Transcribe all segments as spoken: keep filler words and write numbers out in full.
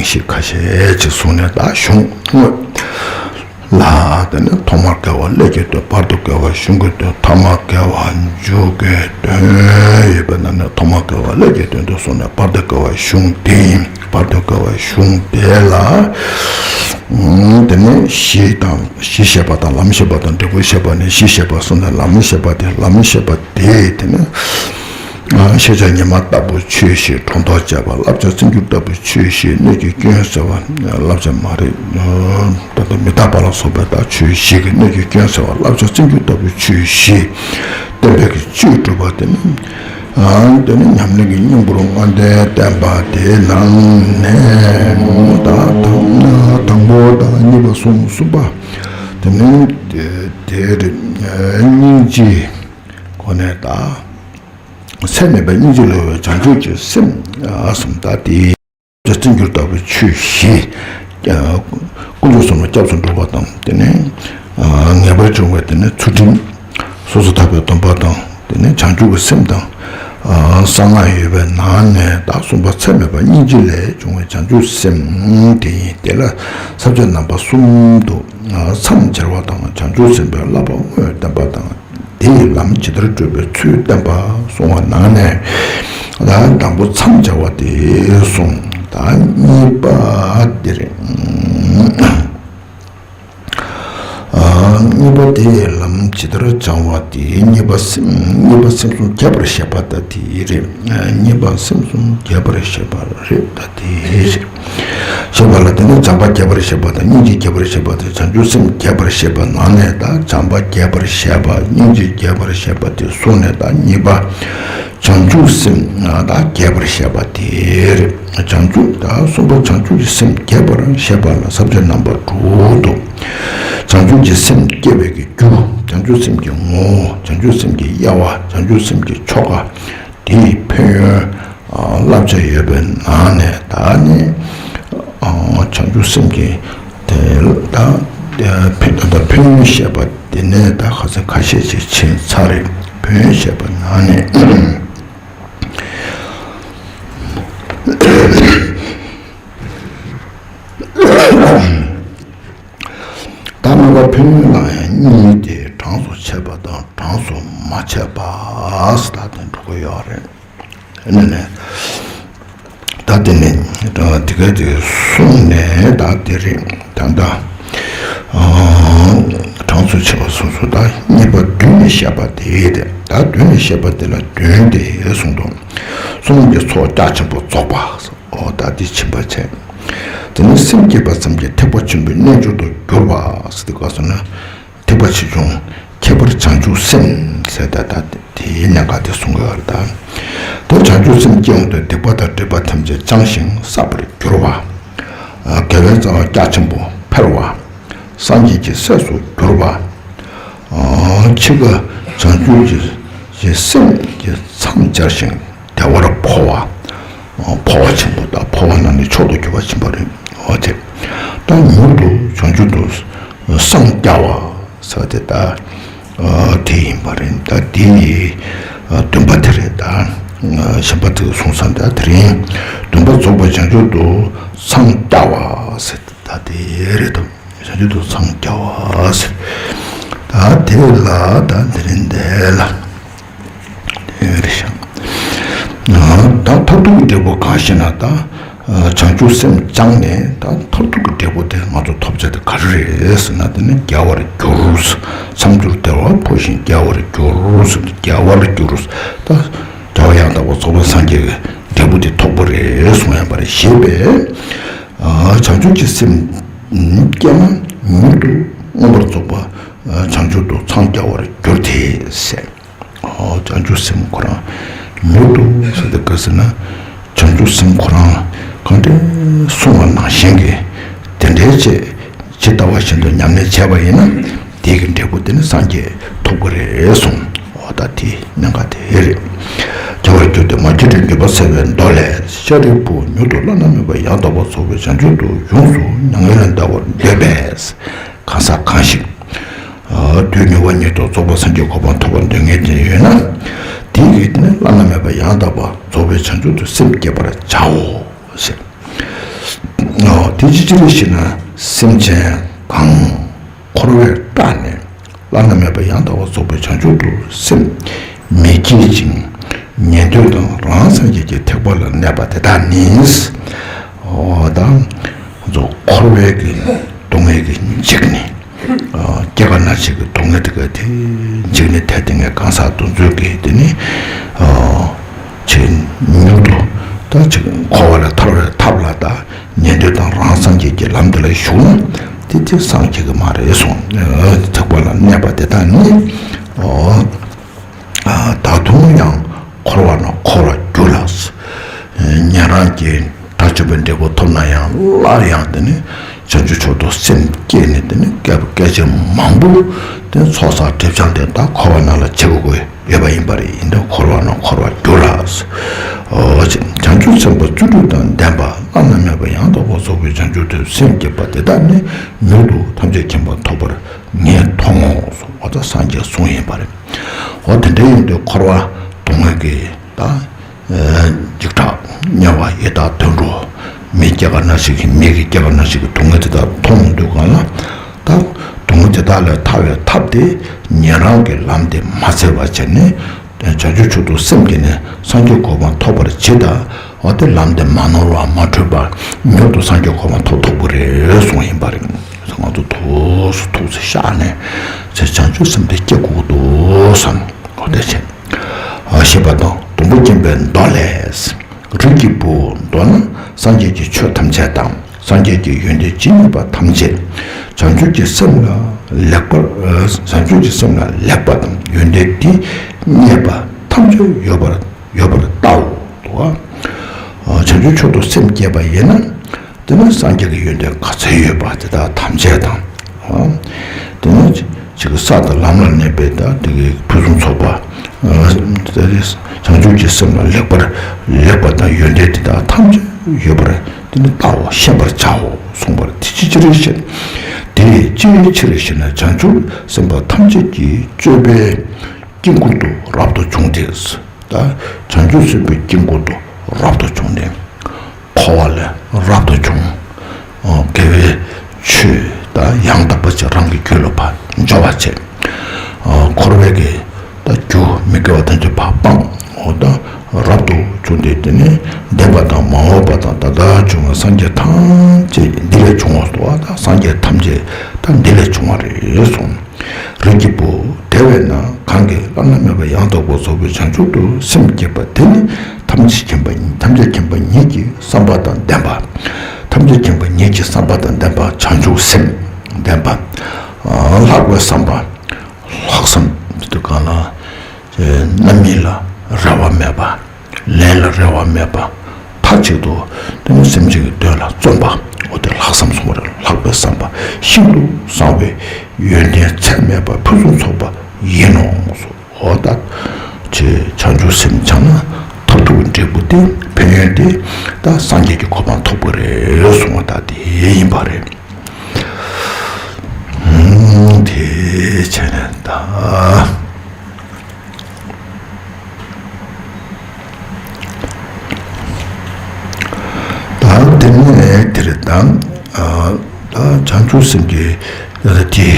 ཞིག་ཁ་ཤས་ཅིག་གསུངས་ནས་ད་གཞུང་དངོས་ལ། དེ་ནས་ཐོག་མར་དགེ་བ་ཀླད་ཀྱི་དོན། བར་དུ་དགེ་བ་གཞུང་གི་དོན། ཐ་མར་དགེ་བ་མཇུག་གི་དོན་ཡོད་པ་ན་ནི། ཐོག་མར་དགེ་བ་ཀླད་ཀྱི་དོན་དུ་གསུངས་ནས། བར་དུ་དགེ་བ་གཞུང་དེ་ཡིན། བར་དུ་དགེ་བ་གཞུང་དེ་ལ། ཨུམ། དེ་ནས་གཞི་དང་། གཞི་བཤད་པ་དང་ལམ་བཤད་པ་དང་འབྲས་བུ་བཤད་པ་ནས། གཞི་བཤད་པ་གསུངས་ནས་ལམ་བཤད་པ་དེ། ལམ་བཤད་པ་དེ་དེ་ནས། ཨ། ཤེས་བྱ་ཉི་མ་ལྟ་བུ་ཆོས་བཞི། སྒྲོ་འདོགས་བཅད་པ། བསླབ་བྱ་རྩིས་འགྱུར་ལྟ་བུ་ཆོས་བཞི། སྣོད་ཀྱི་སྐྱོན་སེལ་བ། བསླབ་བྱ་མ་རིག་ད་ལྟ་མི་རྟག་པ་ལ་སོགས་པའི་ད་ཆོས་བཞི་གི་སྣོད་ཀྱི་སྐྱོན་སེལ་བ། བསླབ་བྱ་རྩིས་འགྱུར་ལྟ་བུའི་ཆོས་བཞི། བསྟན་པའི་གི་བཅུད་སྒྲུབ་པ་དེ་ནི། ཨ། དེ་ནི་ཉམས་ལེན་གྱི་སྙིང་པོར་དངོས་བསྟན་བསྟན་པ་དེའི་ནང་ནས་ད་དང་དང་པོ་དང་གཉིས་པ་གསུམ། གསུམ་པ་དེ་ནི་དེ་རེད། སྙིང་རྗེ་ཁོ་ནས་ད། ཚད་མེད་པའི་སྙིང་རྗེ་ལ་བའི་བྱང་ཆུབ་ཀྱི་སེམས། ཨ། གསུམ་ད་དེ། བྱ་རྩིས་འགྱུར་ལྟ་བུའི་ཆོས་བཞི། ཀུན་རྫོབ་གསུམ་ལ་སྐྱབས་སུ་འགྲོ་བ་དང་། དེ་ནས་ངེས་པར་འབྱུང་བའི་དེ་ནས་ཚུལ་ཁྲིམས། སོ་སོར་ཐར་པའི་སྡོམ་པ་དང་། དེ་ནས་བྱང་ཆུབ་ཀྱི་སེམས་དང་། གསང་སྔགས་ཡོད་པའི་ནང་ནས་ད་གསུམ་པ་ཚད་མེད་པ་སྙིང་རྗེ་ལས་བྱུང་བའི་བྱང་ཆུབ་སེམས་དེ་ཡིན། དེ་ལ་ས་བཅད་རྣམ་པ་གསུམ་དུ་མཚམས་སྦྱར་བ་དང་། བྱང་ཆུབ་སེམས་དཔའི་བསླབ་པ་དངོས་བསྟན་པ་དང་། དེ་ཡི་ལམ་ཇི་ལྟར་བགྲོད་པའི་ཚུལ་བསྟན་པ་གསུངས་པ་ནང་ནས། ད་དང་པོ་མཚམས་སྦྱར་བ་དེ་གསུངས། ད་གཉིས་པ་དེ་རེད། ཨ། གཉིས་པ་དེ་ཡི་ལམ་ཇི་ལྟར་སྦྱང་བ་དེ། གཉིས་པ་སེམས། གཉིས་པ་སེམས་བཟུང་རྒྱས་པར་བཤད་པ་ད་དེ་རེད། གཉིས་པ་སེམས་བཟུང་རྒྱས་པར་བཤད་པ་རེད། ད་དེ་རེད། ཞེས་པ་ལ་དེ་ནི་བྱམས་པ་རྒྱས་པར་བཤད་པ་དང་། སྙིང་རྗེ་རྒྱས་པར་བཤད་པ་དང་། བྱང་ཆུབ་སེམས་རྒྱས་པར་བཤད་པ་ནང་ནས། ད་བྱམས་པ་རྒྱས་པར་བཤད་པ། སྙིང་རྗེ་རྒྱས་པར་བཤད་པ་དེ་གསུངས་ནས། ད་གཉིས་པ་བྱང་ཆུབ་སེམས་ད་རྒྱས་པར་བཤད་པ་དེ་རེད། བྱང་ཆུབ། ད་གསུམ་པ་བྱང་ཆུབ་ཀྱི་སེམས་རྒྱས་པར་བཤད་པ་ལ་ས་བཅད་རྣམ་པ་དྲུག་ཏུ། བྱང་ཆུབ་ཀྱི་སེམས་སྐྱེ་བའི་གི་རྒྱུ། བྱང་ཆུབ་སེམས་ཀྱི་ངོ་བོ། བྱང་ཆུབ་སེམས་ཀྱི་དབྱེ་བ། བྱང་ཆུབ་སེམས་ཀྱི་ཆོ་ག། དེའི་ཕན་ཡོན། ཨ། བསླབ་བྱ་ཡོད་པའི་ནང་ནས། ད་ནི། ཨ། བྱང་ཆུབ་སེམས་ཀྱི་དེ་ད་ཕན། ད་ཕན་ཡོན་བཤད་པ་དེ་ནས་ད་ཁ་སང་ཁ་ཤས་ཤིག་ཕྱིན་ཚར་རེད། ཕན་ཡོན་བཤད་པ་ནང་ནས། ད་སྨོན་པ་ཕན་ཡོན་ལ་ཡང་གཉིས་ཏེ། གྲངས་སུ་ཆད་པ་དང་གྲངས་སུ་མ་ཆད་པ་ཟེར། ད་དེ་འགྲོ་གི་ཡོད་རེད། ཨ་ནི་ནས། ད་དེ་ནས་དེ་ག་དེ་གསུངས་ནས། ད་དེ་རེད། ད་ལྟ་གྲངས་སུ་ཆད་པ་གསུངས་སོང་། ད་གཉིས་པ་མདུན་ནས་བཤད་པ་དེ་རེད། ད་མདུན་ནས་བཤད་པ་དེ་ལ་མདུན་དེ་གསུངས་འདུག། བསོད་ནམས་ཀྱི་ཚོགས་རྒྱ་ཆེན་པོ་རྫོགས་པ། ཨོ། ད་དེ་ཕྱིན་པ་བྱས། དེ་ནས་སེམས་བསྐྱེད་པ་ཙམ་གྱིས་ཐེག་པ་ཆེན་པོའི་རྣལ་འབྱོར་དུ་འགྱུར་བ་ཟེར་དུས་སྐབས་སུ་ན། ཐེག་པ་ཆེ་ཆུང་ཁྱད་པར་བྱང་ཆུབ་སེམས་ཟེར། ད་ད་དེའི་གནད་འགག་དེ་གསུང་གི་ཡོད་རེད་ད། ད་བྱང་ཆུབ་སེམས་སྐྱེ་ཡོང་དུས། སྡིག་པ་དང་སྒྲིབ་པ་ཐམས་ཅད་བྱང་ཞིང་བསྲབས་པར་འགྱུར་བ། དགེ་བའི་རྩ་བ་རྒྱ་ཆེན་པོ་འཕེལ་བ། སངས་རྒྱས་ཀྱི་སྲས་སུ་འགྱུར་བ། འཆི་ཁ་བྱང་ཆུབ་ཀྱི་སེམས་ཀྱིས་མཚམས་སྦྱར་ཞིང་བདེ་བར་འཕོ་བ། འཕོ་བ་ཆེན་པོ་དང་། འཕོ་བ་ནང་ནས་མཆོག་ཏུ་གྱུར་པ་ཕྱིན་པ་རེད། འོ་དེ། ད་མྱུར་དུ་བྱང་ཆུབ་ཏུ་སངས་རྒྱ་བ་ཟེར་བ་དེ་ད་དེ་ཡིན་པ་རེད། ད་དེ་བདུན་པ་དེ་རེད་ད། གཞན་པ་དེ་གསུངས་ས་ད་དེ་རིང་བདུན་པ་རྫོགས་པའི་བྱང་ཆུབ་ཏུ་སངས་རྒྱ་བ་ཟེར། ད་དེ་རེད་དོ། བྱང་ཆུབ་ཏུ་སངས་རྒྱ་བ་ཟེར། ད་དེ་ལ་ད་དེ་རིང་འདི་ལ་དེ་རེད་ཤག། ད་མཐར་ཐུག་གི་འབྲས་བུ་གང་ཞེ་ན། ད་བྱང་ཆུབ་སེམས་སྦྱངས་ནས་ད་མཐར་ཐུག་གི་འབྲས་བུ་དེ་ང་ཚོ་ཐོབ་བྱ་དེ་ག་རེ་རེད་ཟེར་ན། དེ་ནི་རྒྱལ་བར་འགྱུར། མཚམས་སྦྱོར་བདེ་བ་འཕོ་ཞིང་རྒྱལ་བར་འགྱུར་ཟེར། རྒྱལ་བར་འགྱུར། ད་རྒྱལ་བ་ཡང་དག་པར་རྫོགས་པའི་སངས་རྒྱས་ཀྱི་འབྲས་བུ་དེ་ཐོབ་པ་རེད་གསུང་ཡ་པ་རེད། ཞེས་པས། བྱང་ཆུབ་ཀྱི་སེམས་སྐྱེས་ན་མྱུར་དུ་མངོན་པར་རྫོགས་པ་བྱང་ཆུབ་ཏུ་འཚང་རྒྱ་བར་འགྱུར་ཏེ་ཟེར། བྱང་ཆུབ་སེམས་ཁོ་རང་མྱུར་དུ་ཟེར་དུས་སྐབས་སུ་ན། བྱང་ཆུབ་སེམས་ཁོ་རང་གང་འདྲ་གསུངས་པ་ནང་བཞིན་གྱི་དེ་འདྲའི་ཆེད་ཇི་ལྟ་བ་བཞིན་དུ་ཉམས་ལེན་བྱས་པ་ཡིན་ན། དེ་གི་འབྲས་བུ་དེ་ནི་སངས་རྒྱས་ཐོབ་ཀྱི་རེད་གསུངས། འོ་ད་དེ་གནད་འགག་དེ་རེད། རྒྱལ་བར་གྱུར་ཏེ་མ་སྐྱེས་དགྲའི་ནུས་པ་གསལ་བའི་མདོ་ལས། ཤཱ་རིའི་བུ་མྱུར་དུ་བླ་ན་མེད་པ་ཡང་དག་པར་རྫོགས་པའི་བྱང་ཆུབ་ཏུ་ཡོངས་སུ་མྱ་ངན་ལས་འདའ་བར་འདོད་པས། གང་ཟག་གང་ཞིག་དུས་མྱུར་བ་ཉིད་དུ་རྫོགས་པའི་སངས་རྒྱས་གོ་འཕང་ཐོབ་པར་འདོད་མཁན་དེ་ཡོད་ན། དེ་གིས་དེ་ནི་བླ་ན་མེད་པ་ཡང་དག་པར་རྫོགས་པའི་བྱང་ཆུབ་ཏུ་སེམས་བསྐྱེད་པར་བྱའོ་ཟེར། དེ་ཅི་ཅི་རེད་ཞེ་ན། སེམས་ཅན་གང་འཁོར་བའི་སྐྲག་ནས། བླ་ན་མེད་པ་ཡང་དག་པར་རྫོགས་པའི་བྱང་ཆུབ་ཏུ་སེམས་མི་བསྐྱེད་ཅིང་། ཉན་ཐོས་དང་རང་སངས་རྒྱས་ཀྱི་ཐེག་པ་ལ་གནས་པ་དེ་དག་ནི། འོ་ད་འཁོར་བའི་གི་སྡུག་བསྔལ་གྱིས་འཇིགས་ནས། སྐྱེ་རྒ་ན་འཆི་གི་སྡུག་བསྔལ་དེ་ག་དེ་འཇིགས་ནས་དེ་དེ་ངས་གང་ཟག་དེ་ཚོའི་གི་དེ་ནི་ཅིག་མྱུར་དུ་ད་ཅིག་འཁོར་བ་ལས་ཐར་བའི་ཐབས་ལ་ད་ཉན་ཐོས་དང་རང་སངས་རྒྱས་ཀྱི་ལམ་དེ་ལ་ཞུགས་ན་དེ་དེ་སངས་རྒྱས་ཀྱི་མ་རེད་གསུངས། ཐེག་པ་ལ་གནས་པ་དེ་དག་ནི། ད་དུང་ཡང་འཁོར་བ་ན་འཁོར་བར་འགྱུར་ལ། ཉན་རང་གིས་དགྲ་བཅོམ་པའི་འབྲས་བུ་ཐོབ་ན་ཡང་སླར་ཡང་དེ་ནི་བྱང་ཆུབ་མཆོག་ཏུ་སེམས་བསྐྱེད་ནས་དེ་ནི་སྐྱེ་བ་སྐད་ཅིག་མང་པོ་དེ་ཚོགས་བསགས་སྒྲིབ་སྦྱང་དེ་དག་འཁོར་བ་ན་ལ་བྱེད་དགོས་ཡོད་པ་ཡིན་པ་རེད། ཡིན་དུས་འཁོར་བ་ན་འཁོར་བར་འགྱུར་ལ། བྱང་ཆུབ་སེམས་དཔའ་བརྩོན་འགྲུས་དང་ལྡན་པ་བླ་ན་མེད་པ་ཡང་དག་པར་རྫོགས་པའི་བྱང་ཆུབ་ཏུ་སེམས་བསྐྱེད་པ་དེ་དག་ནི་མྱུར་དུ་ཐམས་ཅད་མཁྱེན་པ་ཐོབ་པར་ངས་མཐོང་ངོ་། འོ་ད་སངས་རྒྱས་གསུངས་ཡིན་པ་རེད། འོ་དེ་འདྲ་ཡིན་དུས་འཁོར་བ་སྡུག་བསྔལ་གྱི་ད་འཇིགས་སྐྲག་དམྱལ་བ་ཡི་དྭགས་དུད་འགྲོ་མི་སྐྱེ་རྒ་ན་འཆི་གི་མི་གི་སྐྱེ་རྒ་ན་འཆི་གི་སྡུག་བསྔལ་དེ་དག་མཐོང་དུས་གང་ལ་ད་སྡུག་བསྔལ་དེ་དག་ལས་ཐར་བའི་ཐབས་དེ་ཉན་རང་གི་ལམ་དེ་མ་འཚལ་བར་བྱས་ནས། བྱང་ཆུབ་མཆོག་ཏུ་སེམས་བསྐྱེད་ནས་སངས་རྒྱས་གོ་འཕང་ཐོབ་པར་བྱེད་ད། འོ་དེ་ལམ་དེ་མ་ནོར་བ་མ་འཁྲུལ་བར་མྱུར་དུ་སངས་རྒྱས་གོ་འཕང་ཐོབ་ཐུབ་ཀྱི་རེད་གསུངས་ཡིན་པ་རེད། ང་ཚོ་ཐུགས་སུ་ཐུགས་སུ་བཞག་ནས་བྱང་ཆུབ་སེམས་དེ་སྐྱེ་དགོས་འདུག་བསམ། འོ་དེ་བྱས། ཞེས་པ་དང་སྡོང་པོ་སྐྱེས་པའི་མདོ་ལས། རིགས་ཀྱི་བུ། མདོར་ན་སངས་རྒྱས་ཀྱི་ཆོས་ཐམས་ཅད་དང་། སངས་རྒྱས་ཀྱི་ཡོན་ཏན་ཇི་སྙེད་པ་ཐམས་ཅད། བྱང་ཆུབ་ཀྱི་སེམས་ལ་ལེགས་པར། བྱང་ཆུབ་ཀྱི་སེམས་ལ་ལེགས་པ་དང་ཡོན་ཏན་དེ་སྙེད་པ་ཐམས་ཅད་ཡོད་པར་ཡོད་པར་བལྟའོ། བྱང་ཆུབ་མཆོག་ཏུ་སེམས་བསྐྱེད་པ་ཡིན་ན། དེ་ནི་སངས་རྒྱས་ཀྱི་ཡོན་ཏན་ག་ཚོད་ཡོད་པ་དེ་དག་ཐམས་ཅད་དང་། དེ་ནི་ཅིག་ས་དང་ལམ་ལ་གནས་པའི་ད་དེ་གའི་ཕུན་སུམ་ཚོགས་པ། དེ་ནི་བྱང་ཆུབ་ཀྱི་སེམས་ལ་ལེགས་པར་ལེགས་པ་དང་ཡོན་ཏན་དེ་དག་ཐམས་ཅད་ཡོད་པར་དེ་ནི་བལྟའོ། ཤེས་པར་བྱའོ་གསུངས་པར་དེ་ཅི་ཕྱིར་ཞེ་ན། དེ་ཅིའི་ཕྱིར་ཞེ་ན། བྱང་ཆུབ་སེམས་དཔའ་ཐམས་ཅད་ཀྱི་སྤྱོད་པའི་དཀྱིལ་འཁོར་དུ་རབ་ཏུ་བྱུང་སྟེ། ད་བྱང་ཆུབ་སེམས་དཔའི་དཀྱིལ་འཁོར་དུ་རབ་ཏུ་བྱུང་སྟེ། འཁོར་བ་ལས་རབ་ཏུ་བྱུང་། དགེ་བའི་ཆོས་ད་ཡང་དག་པ་ཅིག་རང་གི་རྒྱུད་ལ་ཕར་འབྱོར་བ་བྱས། འཁོར་བའི་གི་ད་རྒྱུ་མི་དགེ་བ་ཐམས་ཅད་ཕར་སྤངས། འོ་ད་རབ་ཏུ་བྱུང་སྟེ། དེ་ནི་འདས་པ་དང་མ་འོངས་པ་དང་ད་ལྟ་བྱུང་བའི་སངས་རྒྱས་ཐམས་ཅད་འདི་ལས་བྱུང་བ་སོ། ད་སངས་རྒྱས་ཐམས་ཅད་ད་འདི་ལས་བྱུང་བ་རེད་གསུངས། རིགས་ཀྱི་བུ། དེ་བས་ན་གང་གིས་བླ་ན་མེད་པ་ཡང་དག་པར་རྫོགས་པའི་བྱང་ཆུབ་ཏུ་སེམས་བསྐྱེད་པ་དེ་ནི་ཐམས་ཅད་མཁྱེན་པ་ཐམས་ཅད་མཁྱེན་པ་ཉིད་ཀྱི་བསམ་པ་དང་ལྡན་པ། ཐམས་ཅད་མཁྱེན་པ་ཉིད་ཀྱི་བསམ་པ་དང་ལྡན་པ། བྱང་ཆུབ་སེམས་ལྡན་པ། ལྷག་པའི་བསམ་པ། ལྷག་བསམ་དེ་དུས་གང་ལ་རྣམ་སྨིན་ལ་རེ་བ་མེད་པ། ལས་ལ་རེ་བ་མེད་པ། མཐའ་གཅིག་ཏུ་དེ་ནི་སེམས་ཅན་གྱི་དོན་ལ་བརྩོན་པ། འོ་དེ་ལྷག་བསམ་གསུངས་པ་རེད། ལྷག་པའི་བསམ་པ། ཤིན་ཏུ་བཟང་བའི་ཡོན་ཏན་ཚད་མེད་པ་ཕུན་སུམ་ཚོགས་པ་ཡིན་ནོ། འོ་ད་ཅེས་བྱང་ཆུབ་སེམས་འཆང་ན་ཐོབ་ཐུབ་པའི་འབྲས་བུ་དེ་ཕན་ཡོན་དེ་ད་སངས་རྒྱས་ཀྱི་གོ་འཕང་ཐོབ་པ་རེད་གསུངས་པ་ད་དེ་ཡིན་པ་རེད། དེ་བྱས་ནས་ད། ད་དེ་ནས་དེ་རེད་ད། ད་བྱང་ཆུབ་སེམས་ཀྱི་དེ་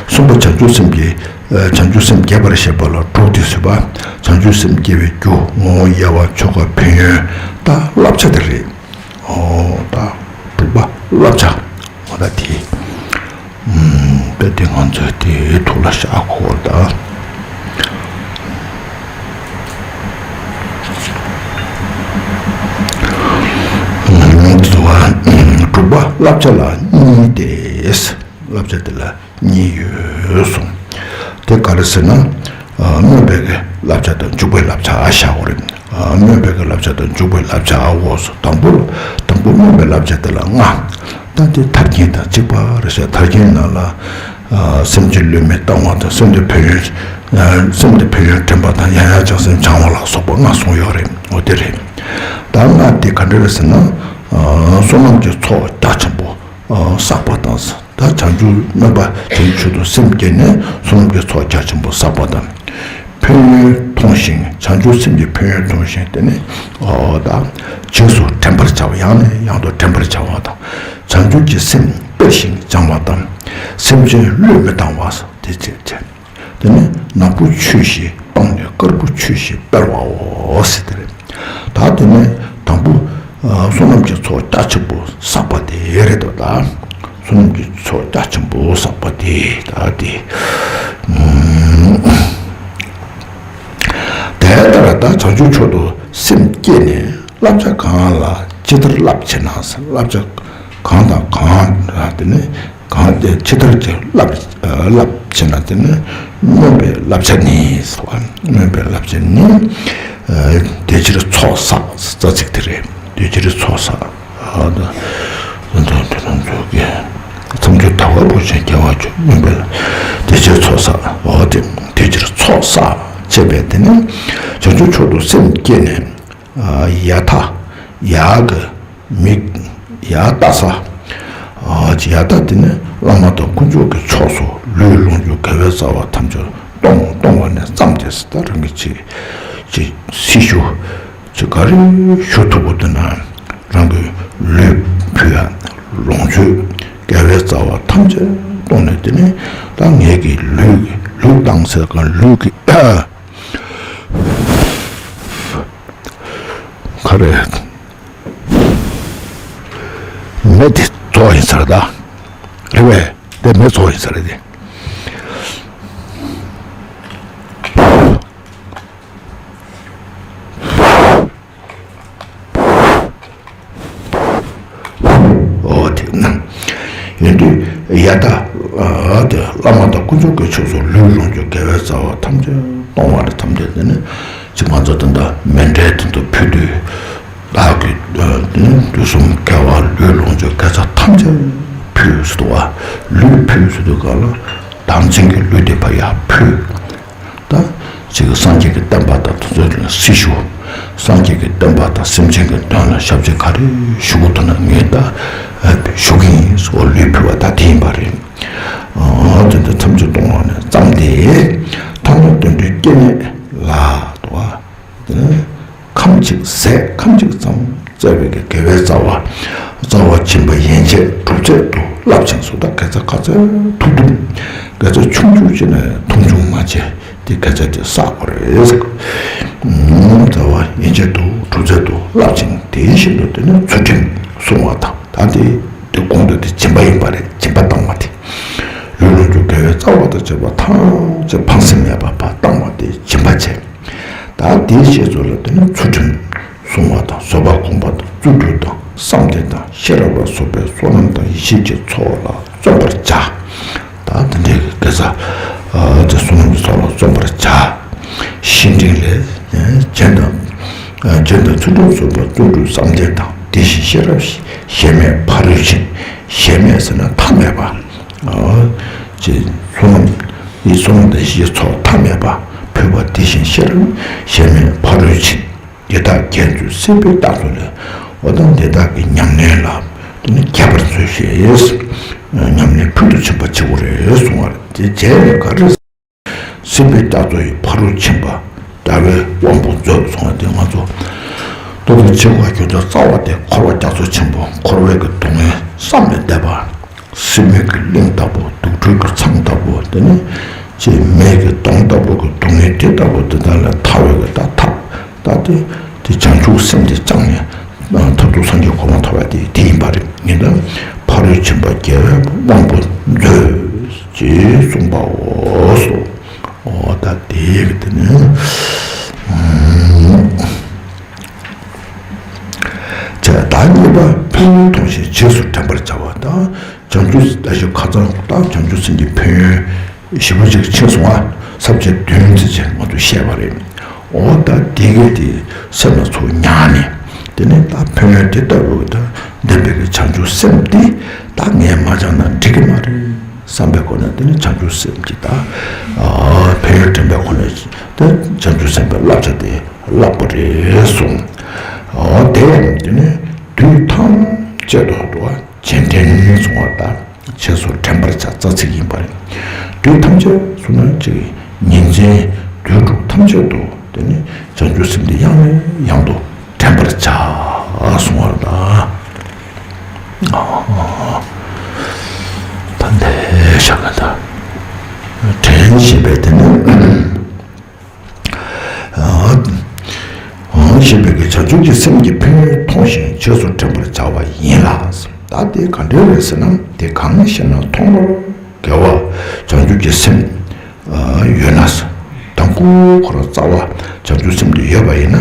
གསུམ་པ། བྱང་ཆུབ་སེམས་ཀྱི་བྱང་ཆུབ་སེམས་བསྐྱེད་པར་བྱེད་པ་ལ་དྲུག་སྟེ་ཟེར་བ། བྱང་ཆུབ་སེམས་བསྐྱེད་པའི་རྒྱུ། ངོ་བོ། དབྱེ་བ། ཆོ་ག། ཕན་ཡོན། ད་བསླབ་བྱ་དེ་རེད། ཨོ་ད་དྲུག་པ་བསླབ་བྱ། ཨོ་ད་དེ། ཨུམ། དཔེ་དེ་ང་ཚོས་དེའི་ཐོག་ལ་བཞག་གོ་ད། ཨུམ། དྲུག་པ་བསླབ་བྱ་ལ་གཉིས་ཏེ། བསླབ་བྱ་དེ་ལ་གཉིས་ཡོད་གསུངས། དེ་ག་རེ་ཟེར་ན། ཨ། སྨོན་པའི་གི་བསླབ་བྱ་དང་འཇུག་པའི་བསླབ་བྱ་བཞག་དགོས་རེད། ཨ། སྨོན་པའི་གི་བསླབ་བྱ་དང་འཇུག་པའི་བསླབ་བྱ་འོ་སོ། དང་པོ་དང་པོ་སྨོན་པའི་བསླབ་བྱ་དེ་ལ་ལྔ། ད་དེ་མཐར་འཁྱེལ་དང་གཅིག་པ་རེད་ཤག་མཐར་འཁྱེལ་ནང་ལ། ཨ། སེམས་ཀྱི་ལུས་མི་གཏང་བ་དང་། སེམས་དེ་ཕན་ཡོན། ཨ། སེམས་དེ་ཕན་ཡོན་དྲན་པ་དང་། ཡང་ཡང་བྱང་སེམས་སྦྱང་བ་ལ་སོགས་པ་ལྔ་གསུངས་ཡོད་རེད། འོ་དེ་རེད། ད་ལྔ་དེ་ག་འདྲ་རེད་ཟེར་ན། ཨ། བསོད་ནམས་ཀྱི་ཚོགས་རྒྱ་ཆེན་པོ། ཨ། བསགས་པ་དང་། ད་བྱང་ཆུབ་སྨོན་པ་བྱང་ཆུབ་ཏུ་སེམས་བསྐྱེད་ནས་བསོད་ནམས་ཀྱི་ཚོགས་རྒྱ་ཆེན་པོ་བསགས་པ་དང་། ཕན་ཡོན་མཐོང་ ཐོངས་ཤིང་། བྱང་ཆུབ་སེམས་ཀྱི་ཕན་ཡོན་ཐོངས་ཤིང་། དེ་ནས་ཨོ་ད་རྗེས་སུ་དྲན་པར་བྱ་བ། ཡང་ནས་ཡང་དུ་དྲན་པར་བྱ་བ་དང་། བྱང་ཆུབ་ཀྱི་སེམས་སྤེལ་ཞིང་སྦྱང་བ་དང་། སེམས་ཅན་བློས་མི་བཏང་བ། དེ་བྱས་བྱས། དེ་ནས་ནག་པོ་ཆོས་བཞི་སྤངས་ནས་དཀར་པོ་ཆོས་བཞི་སྤེལ་བའོ་ཟེར་དེ་རེད། ད་དེ་ནས་དང་པོ་ཨ་བསོད་ནམས་ཀྱི་ཚོགས་རྒྱ་ཆེན་པོ་བསགས་པ་དེ་རེད་དོ། ད་བསོད་ནམས་ཀྱི་ཚོགས་རྒྱ་ཆེན་པོ་བསགས་པ་དེ་ད་དེ། དེ་ལྟར་ད་བྱང་ཆུབ་མཆོག་ཏུ་སེམས་བསྐྱེད་ནས། བསླབ་བྱ་གང་ལ་ཇི་ལྟར་བསླབ་བྱེད་ན། བསླབ་བྱ་གང་དང་གང་དེ་ནི་གང་དེ་ཇི་ལྟར་གྱི་བསླབ་བསླབ་བྱེད་ན། དེ་ནི་སྨོན་པའི་བསླབ་བྱ་ནི་ཟེར་བ། སྨོན་པའི་བསླབ་བྱ་ནི། དེ་ཕྱིར་ཚོགས་བསགས། རྩ་ཚིག་དེ་རེད། དེ་ཕྱིར་ཚོགས་བསགས། མཚམས་སྦྱོར་ཟླ་བ་པོ་ཆེན་རྒྱལ་བ་མཆོག་སྨོན་པའི་དེ་ཕྱིར་ཚོགས་བསགས། འོ་དེ་དེ་ཕྱིར་ཚོགས་བསགས་བྱས་པས། དེ་ནི་བྱང་ཆུབ་མཆོག་ཏུ་སེམས་བསྐྱེད་ནས། ཡ་ཐ། ཡ་གི་མིག་ཡ་ལྟ་ས། ཡ་ལྟ་དེ་ནི་བླ་མ་དང་དཀོན་མཆོག་གི་ཕྱོགས་སུ་ལུས་ལོངས་སྤྱོད་དགེ་བའི་རྩ་བ་ཐམས་ཅད་གཏོང་གཏོང་བ་ནས་བརྩམས་ཏེ། ད་རང་གི་ཅི་ཅི་སྲི་ཞུ་ཅི་ག་རེ་ཞུ་ཐུབ་པ་དེ་ན་རང་གི་ལུས་ཕུལ་ཡ། ལོངས་སྤྱོད་དགེ་བའི་རྩ་བ་ཐམས་ཅད་གཏོང་ནས། དེ་ནི་ད་ངེད་ཀྱི་ལུས་ཀྱི་ལུས་བཏང་ཟེར་ག་ལུས་ཀྱི་ག་རེ། མེ་དེ་རྫོགས་ཡིན་ས་རེད་ད། རེད་པས། དེ་མེ་རྫོགས་ཡིན་ས་རེད་དེ། འོ་དེ་ན། ཡོན་ཏན་ཡ་ད། ཨ་དེ་བླ་མ་དང་དཀོན་མཆོག་གི་ཕྱོགས་སུ་ལུས་ལོངས་སྤྱོད་དགེ་བའི་རྩ་བ་ཐམས་ཅད་གཏོང་བ་ལ་ཐམས་ཅད་དེ་ནི་ཅིག་ང་ཚོ་ད་ལྟ་མཎྜལ་དེ་ཚོ་ཕུལ་དུས། བདག་གི་དུས་གསུམ་དགེ་བ་ལུས་ལོངས་སྤྱོད་དགེ་རྩ་ཐམས་ཅད་ཕུལ་ཟེར་དུས་བ། ལུས་ཕུལ་ཟེར་དུས་ག་ལ་བདག་འཛིན་གྱི་ལུས་དེ་ཕར་ཡར་ཕུལ། ད་ཅིག་སངས་རྒྱས་ཀྱི་བསྟན་པ་དང་དེ་ཚོ་ལ་སྲི་ཞུ། སངས་རྒྱས་ཀྱི་བསྟན་པ་དང་སེམས་ཅན་གྱི་དོན་ལ་ཞབས་ཕྱི་ག་རེ་ཞུ་དགོས་འདུག་ན་ངས་ད་ཞུ་གི་ཡིན་ཟེར་ལུས་ཕུལ་བ་ད་དེ་ཡིན་པ་རེད། ཨ་དེ་འདྲ་ཐམས་ཅད་གཏོང་བ་ནས་བརྩམས་ཏེ། ཐ་མ་དོན་གྲུབ་སྐྱེ་གནས་ལ་དུ་བ། དེ་ནས་ཁམ་གཅིག་ཟས་ཁམ་གཅིག་ཙམ་བཙལ་བའི་གི་དགེ་བའི་རྩ་བ། རྩ་བ་སྦྱིན་པ་ཡན་ཆད་གྲུབ་ཚད་དུ་བསླབ་ཅིང་སོ། ད་དགེ་རྩ་ག་ཚད་ཐུབ་ཐུབ། དགེ་རྩ་ཆུང་ཆུང་བྱས་ནས་མཐོང་ཆུང་མ་བྱེད། དེ་དགེ་རྩ་དེ་བསགས་པ་རེད། རྩ་བ་ཡན་ཆད་དུ་གྲུབ་ཚད་དུ་བསླབ་ཅིང་། དེ་བཞིན་དུ་དེ་ནས་ཚུལ་ཁྲིམས་བསྲུང་བ་དང་། ད་དེ་དེ་གོང་དུ་དེ་སྦྱིན་པ་ཡིན་པ་རེད། སྦྱིན་པ་བཏང་བ་དེ། ལུས་ལོངས་སྤྱོད་དགེ་བའི་རྩ་བ་དང་བཅས་པ་ཐམས་ཅད་ཕངས་སེམས་མེད་པར་ཕར་བཏང་བ་དེ་སྦྱིན་པ་བྱས། ད་དེའི་རྗེས་སུ་ལ་དེ་ནི་ཚུལ་ཁྲིམས་བསྲུང་བ་དང་། བཟོད་པ་སྒོམ་པ་དང་། བརྩོན་འགྲུས་དང་། བསམ་གཏན་དང་། ཤེས་རབ་ལ་སོགས་པའི་བསོད་ནམས་དང་ཡེ་ཤེས་ཀྱི་ཚོགས་ལ་བརྩོན་པར་བྱ། ད་དེ་འདྲའི་དགེ་རྩ་དེ་བསོད་ནམས་ཀྱི་ཚོགས་ལ་བརྩོན་པར་བྱ། བཤེས་སྤྲིང་ལས་སྦྱིན་དང་། སྦྱིན་དང་། ཚུལ་ཁྲིམས་བཟོད་པ། བརྩོན་འགྲུས། བསམ་གཏན་དང་། དེ་བཞིན་ཤེས་རབ་གཞན་མེད་ཕ་རོལ་ཕྱིན། གཞན་མེད་ཟེར་ན་མཐའ་མེད་པ། ཅེས་བསོད་ནམས་ཡི་བསོད་ནམས་དང་ཡེ་ཤེས་ཚོགས་མཐའ་མེད་པ་ཕུལ་བ་དེ་བཞིན་ཤེས་རབ་གཞན་མེད་ཕ་རོལ་ཕྱིན། འདི་དག་རྒྱས་མཛོད་སྲིད་པའི་རྟགས་ཚོ་ལས། འོ་ད་འདི་དག་གི་ཉམས་ལེན་ལ་དེ་ནི་རྒྱས་པར་མཛོད་ཅེས། ཉམས་ལེན་ཕུལ་དུ་ཕྱིན་པ་བྱེད་དགོས་རེད་གསུང་བ་རེད། དེ་རྗེས་ནས་ག་རེ། སྲིད་པའི་རྒྱ་མཚོ་ཡི་ཕ་རོལ་ཕྱིན་པ། ཟླ་བའི་དབང་པོ་མཛོད་གསུང་བ་དེ་ང་ཚོ་ལྟོ་གོས་ཕྱེ་བ་གྱུར་ཏེ་རྩ་བ་དེ་འཁོར་བ་རྒྱ་མཚོ་ཆེན་པོ། འཁོར་བའི་གི་སྡུག་བསྔལ་བསམ་མི་བདེ་བ། སྲིན་མོའི་གི་གླིང་ལྟ་བུ། དུག་སྦྲུལ་གྱི་ཚང་ལྟ་བུ། དེ་ནི་ཅེས་མེ་གི་དོང་ལྟ་བུ་གི་སྡུག་བསྔལ་དེ་ལྟ་བུ་དེ་དག་ལས་ཐར་བའི་གི་ད་ཐབས་ད་དེ་དེ་བྱང་ཆུབ་སེམས་དེ་བཅངས་ནས་མཐར་ཐུག་སངས་རྒྱས་གོ་འཕང་ཐོབ་པ་དེ་དེ་ཡིན་པ་རེད། ཡིན་ད་ཕ་རོལ་ཕྱིན་པ་རྒྱལ་བའི་དབང་པོ་མཛོད་ཅེས་གསུངས་པའོ། འོ་ད་དེ་གི་དེ་ནི་བྱས། ད་གཉིས་པ་ཕན་ཡོན་མཐོང་ཞིང་རྗེས་སུ་དྲན་པར་བྱ་བ་དང་། བྱང་ཆུབ་ད་ཞིག་ཁ་སང་ད་བྱང་ཆུབ་སེམས་ཀྱི་ཕན་ཡོན་ཞེ་པོ་ཅིག་ཕྱིན་སོང་ང་། ས་བཅད་བདུན་ཙམ་ཅིག་ང་ཚོས་བཤད་པ་རེད། འོ་ད་དེ་གས་དེ་སེམས་ལ་ཚུར་མྱངས་ནས། དེ་ནས་ད་ཕན་ཡོན་དེ་ལྟ་བུ་ད་ལྡན་པའི་གི་བྱང་ཆུབ་སེམས་དེ་ད་ངས་མ་སྦྱངས་ན་འགྲིག་གི་མ་རེད་བསམ་པའི་སྒོ་ནས། དེ་ནས་བྱང་ཆུབ་སེམས་ཀྱི་ད་ཕན་ཡོན་དྲན་པའི་སྒོ་ནས་ད་བྱང་ཆུབ་སེམས་དཔའི་བསླབ་བྱ་དེ་བསླབ་པ་རེད་གསུངས། འོ་དེ་ཡང་དེ་ནས་དུས་ཐམས་ཅད་དུ་འགྲོ་བ་རྗེས་དྲན་གསུང་བ་དང་། རྗེས་སུ་དྲན་པར་བྱ་རྩ་ཚིག་ཡིན་པ་རེད། དུས་ཐམས་ཅད་གསུངས་ན་ཅིག་ཉིན་མཚན་དུས་དྲུག་ཐམས་ཅད་དུ་ དེ་ནི་བྱང་ཆུབ་སེམས་དེ་ཡང་ནས་ཡང་དུ་དྲན་པར་བྱ་གསུང་བ་ལ། ད་འདི་ཤ་ག་ད་དྲན་ཞེས་པའི་དེ་ནི། ཞེས་པའི་གི་བྱང་ཆུབ་ཀྱི་སེམས་ཀྱི་ཕན་ཡོན་མཐོང་ཞིང་རྗེས་སུ་དྲན་པར་བྱ་བ་ཡིན་ལ། ད་དེ་ག་འདྲ་རེད་ཟེར་ན། དེ་གང་ཞེ་ན། ཐོག་མར་དགེ་བ་བྱང་ཆུབ་ཀྱི་སེམས་ཡོད་ན། དང་པོ་ཁོ་རང་རྩ་བ་བྱང་ཆུབ་སེམས་དེ་ཡོད་པ་ཡིན་ན།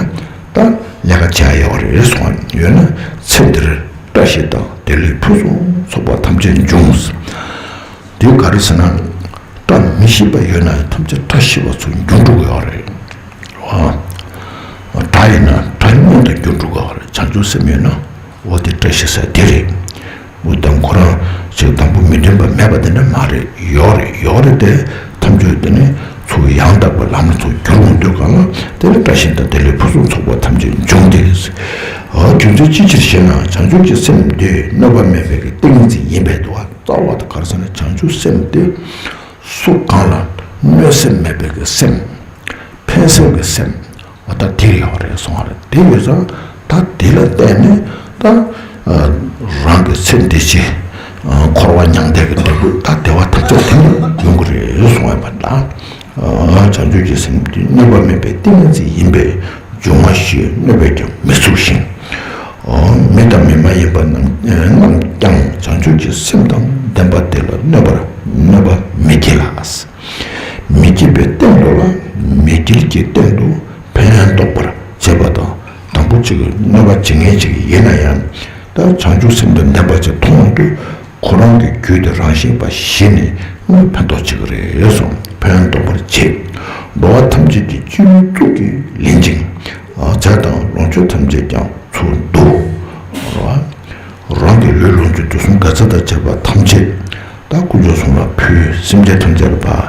ད་ལས་ཀ་བྱེད་ཡ་ཡོད་རེད་གསུང་བ་ཡོད་ན། ཚེ་འདིར་བཀྲ་ཤིས་དང་བདེ་ལེགས་ཕུན་སུམ་ཚོགས་པ་ཐམས་ཅད་འབྱུང་། དེ་ག་རེ་ཟེར་ན། བཀྲ་མི་ཤིས་པ་ཡོད་ན་ཐམས་ཅད་བཀྲ་ཤིས་པ་ཚོ་འགྱུར་འགྲོ་གི་ཡོད་རེད། དགྲ་ཡིན་ན་དགྲ་མཉམ་དུ་འགྱུར་འགྲོ་གི་ཡོད་རེད། བྱང་ཆུབ་སེམས་ཡོད་ན་འོ་དེ་བཀྲ་ཤིས་ས་དེ་རེད། འོ་དང་ཁོ་རང་ཅིག་དང་པོ་མི་མཐུན་པ་མེད་པ་དེ་འདྲ་མ་རེད། ཡོད་རེད། ཡོད་རེད་དེ་ཐམས་ཅད་དེ་ནི་ཚུར་ཡང་དག་པའི་ལམ་ལ་ཚུར་འགྱུར་འོང་དུས་གང་ལ་དེ་ལ་བཀྲ་ཤིས་དང་བདེ་ལེགས་ཕུན་སུམ་ཚོགས་པ་ཐམས་ཅད་འབྱུང་སྟེ། རྒྱུ་མཚན་ཅི་ཕྱིར་ཞེ་ན། བྱང་ཆུབ་ཀྱི་སེམས་དེ་གནོད་པ་མེད་པའི་གི་ཏིང་ངེ་འཛིན་ཡིན་པས་འདུག་བ། རྩ་བ་དེ་ག་རེ་ཟེར་ན། བྱང་ཆུབ་སེམས་དེ་སུ་གང་ལ་གནོད་སེམས་མེད་པའི་གི་སེམས། ཕན་སེམས་ཀྱི་སེམས། འོ་ད་དེ་ཡོད་རེད་གསུང་བ་རེད། དེ་ཡོད་ཙང་ད་དེ་ལ་བརྟེན་ནས་ད་རང་གི་ཚེ་འདི་ཕྱི་འཁོར་བ་མྱང་འདས་ཀྱི་འབྲས་བུ་ད་བདེ་བ་ཐམས་ཅད་དེ་ནས་ཡོང་གི་རེད་གསུང་བ་ཡིན་པ་འདྲ། བྱང་ཆུབ་ཀྱི་སེམས་དེ་གནོད་པ་མེད་པའི་ཏིང་ངེ་འཛིན་ཡིན་པས། འབྱུང་བ་བཞིས་གནོད་པས་ཀྱང་མི་ཚུགས་ཤིང་། མི་དང་མི་མ་ཡིན་པ་རྣམས་རྣམས་ཀྱང་བྱང་ཆུབ་ཀྱི་སེམས་དང་ལྡན་པ་དེ་ལ་གནོད་པར་གནོད་པ་མི་བགྱིད་ལ། མི་བགྱིད་པའི་སྟེང་དུ་ལ། མི་བགྱིད་ཀྱི་སྟེང་དུ་ཕན་འདོགས་པར་བྱེད་པ་དང་། དང་པོ་གཅིག་གནོད་པ་བྱེད་མཁན་ཅིག་ཡིན་ན་ཡང་། ད་བྱང་ཆུབ་སེམས་དང་ལྡན་པ་ཅིག་མཐོང་དུས། ཁོ་རང་གི་རྒྱུད་དེ་རང་བཞིན་པ་ཞི་ནས་ནི་ཕན་ཐོགས་བྱེད་ཀྱི་རེད་གསུངས། ཕན་འདོགས་པར་བྱེད། འགྲོ་བ་ཐམས་ཅད་ཀྱི་སྤྱི་བོའི་གཙུག་གིས་ལེན་ཅིང་། ཚེ་དང་ལོངས་སྤྱོད་ཐམས་ཅད་ཀྱང་ཚུར་བསྡུ། རང་གི་ལུས་ལོངས་སྤྱོད་དུས་གསུམ་ག་ཚད་དང་བཅས་པ་ཐམས་ཅད་ད་དཀོན་མཆོག་གསུམ་ལ་ཕུལ། སེམས་ཅན་ཐམས་ཅད་ལ་ཕར་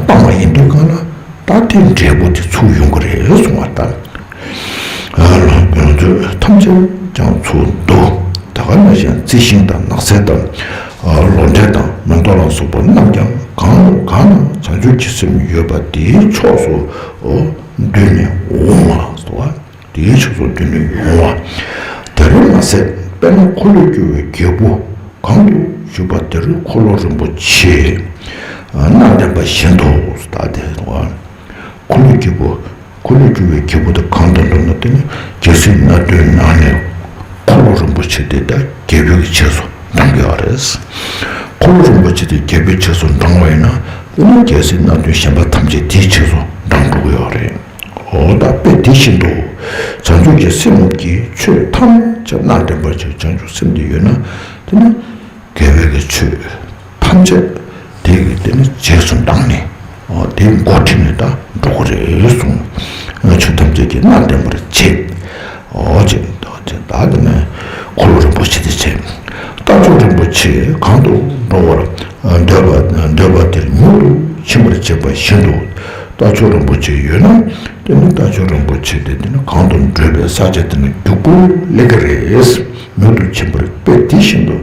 བཏང་བ་ཡིན་དུས་གང་ལ། ད་དེ་འབྲས་བུ་དེ་ཚུར་ཡོང་གི་རེད་གསུང་བ་ལྟར། ལོངས་སྤྱོད་ཐམས་ཅད་ཀྱང་ཚུར་བསྡུ། ད་ག་ནང་བཞིན་རྩི་ཤིང་དང་ནགས་ཚལ་དང་། ལོ་འབྲས་དང་མེ་ཏོག་ལ་སོགས་པ་རྣམས་ཀྱང་གང་གང་ན་བྱང་ཆུབ་ཀྱི་སེམས་ཡོད་པ་དེའི་ཕྱོགས་སུ་བསྡུས་ནས་འོང་བ་སོ། དེའི་ཕྱོགས་སུ་བསྡུས་ནས་འོང་བ། དེར་མ་ཟད་དཔེར་ན་འཁོར་ལོས་སྒྱུར་བའི་རྒྱལ་པོ་གང་དུ་བཞུགས་པ་དེར་འཁོར་ལོ་རིན་པོ་ཆེ་སྣ་ལྡན་པ་བཞིན་དུ། ད་དེ་འཁོར་ལོས་སྒྱུར་བ། འཁོར་ལོས་སྒྱུར་བའི་རྒྱལ་པོ་དེ་གང་དུ་འདུག་ན། དེ་ནི་རྒྱལ་སྲིད་སྣ་བདུན་ནང་ནས་འཁོར་ལོ་རིན་པོ་ཆེ་དེ་ད་རྒྱལ་པོའི་ཆས་སུ་འབྲང་གི་ཡོད་རེད། འཁོར་ལོ་རིན་པོ་ཆེ་དེ་རྒྱལ་པོའི་ཆས་སུ་འབྲང་བ་ཡིན་ན། དེ་ནི་རྒྱལ་སྲིད་སྣ་བདུན་གཞན་པ་ཐམས་ཅད་དེའི་ཆས་སུ་འབྲང་འགྲོ་གི་ཡོད་རེད། འོ་ད་དཔེ་དེ་བཞིན་དུ། བྱང་ཆུབ་ཀྱི་སེམས་ཀྱིས་ཆོས་ཐམས་ཅད་སྣ་འདྲེན་པར་བྱེད། བྱང་ཆུབ་སེམས་དེ་ཡོད་ན། དེ་ནི་དགེ་བའི་གི་ཆོས་ཐམས་ཅད་དེ་གི་དེ་ནི་རྗེས་སུ་འབྲངས་ནས། འོ་དེ་འགོ་ཁྲིད་ནས་ད་འགྲོ་གི་རེད་གསུངས། ཆོས་ཐམས་ཅད་ཀྱིས་སྣ་འདྲེན་པར་བྱེད། འོ་ཅེས་ད་ཅེས་ད་དེ་ནས་འཁོར་ལོ་རིན་པོ་ཆེ་དེ་བྱེད། རྟ་མཆོག་རིན་པོ་ཆེ་གང་དུ་འགྲོ་བར་འདོད་པ་འདོད་པ་དེར་མྱུར་དུ་ཕྱིན་པར་བྱེད་པ་བཞིན་དུ། རྟ་མཆོག་རིན་པོ་ཆེ་ཡོད་ན། དེ་ནི་རྟ་མཆོག་རིན་པོ་ཆེ་དེ་དེ་ནི་གང་དུ་འགྲོ་བའི་ས་ཆ་དེ་ནི་རྒྱུག་པོ་སླེབས་ཀྱི་རེད། མྱུར་དུ་ཕྱིན་པར། དཔེ་དེ་བཞིན་དུ་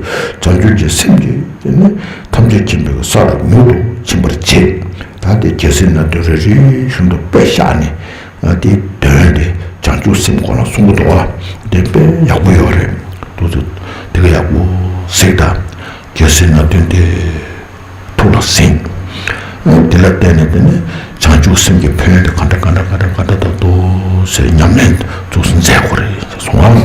བྱང་ཆུབ་ཀྱི་སེམས་ཀྱིས་དེ་ནི་ཐམས་ཅད་མཁྱེན་པའི་སར་མྱུར་དུ་ཕྱིན་པར་བྱེད། ད་དེ་རྒྱལ་སྲིད་སྣ་བདུན་རེ་རེ་བཞིན་དུ་དཔེ་བཞག་ནས། དེའི་དོན་དེ་བྱང་ཆུབ་སེམས་སྐོར་ལ་གསུང་གི་འདུག་བ། དེ་དཔེ་ཡག་པོ་ཡོད་རེད། ཏོག་ཙམ་དེ་ག་ཡག་པོ་གཟིགས་དང་། རྒྱལ་སྲིད་སྣ་བདུན་དེ་ཐུགས་ལ་ཟིན། དེ་ལ་བརྟེན་ནས་དེ་ནས་བྱང་ཆུབ་སེམས་ཀྱི་ཕན་ཡོན་དེ་ག་འདྲ་ག་འདྲ་ག་འདྲ་ག་འདྲ་འདུག་ཟེར་ཉམས་ལེན་ཚུགས་སུ་མཛད་དགོས་རེད་གསུང་བ།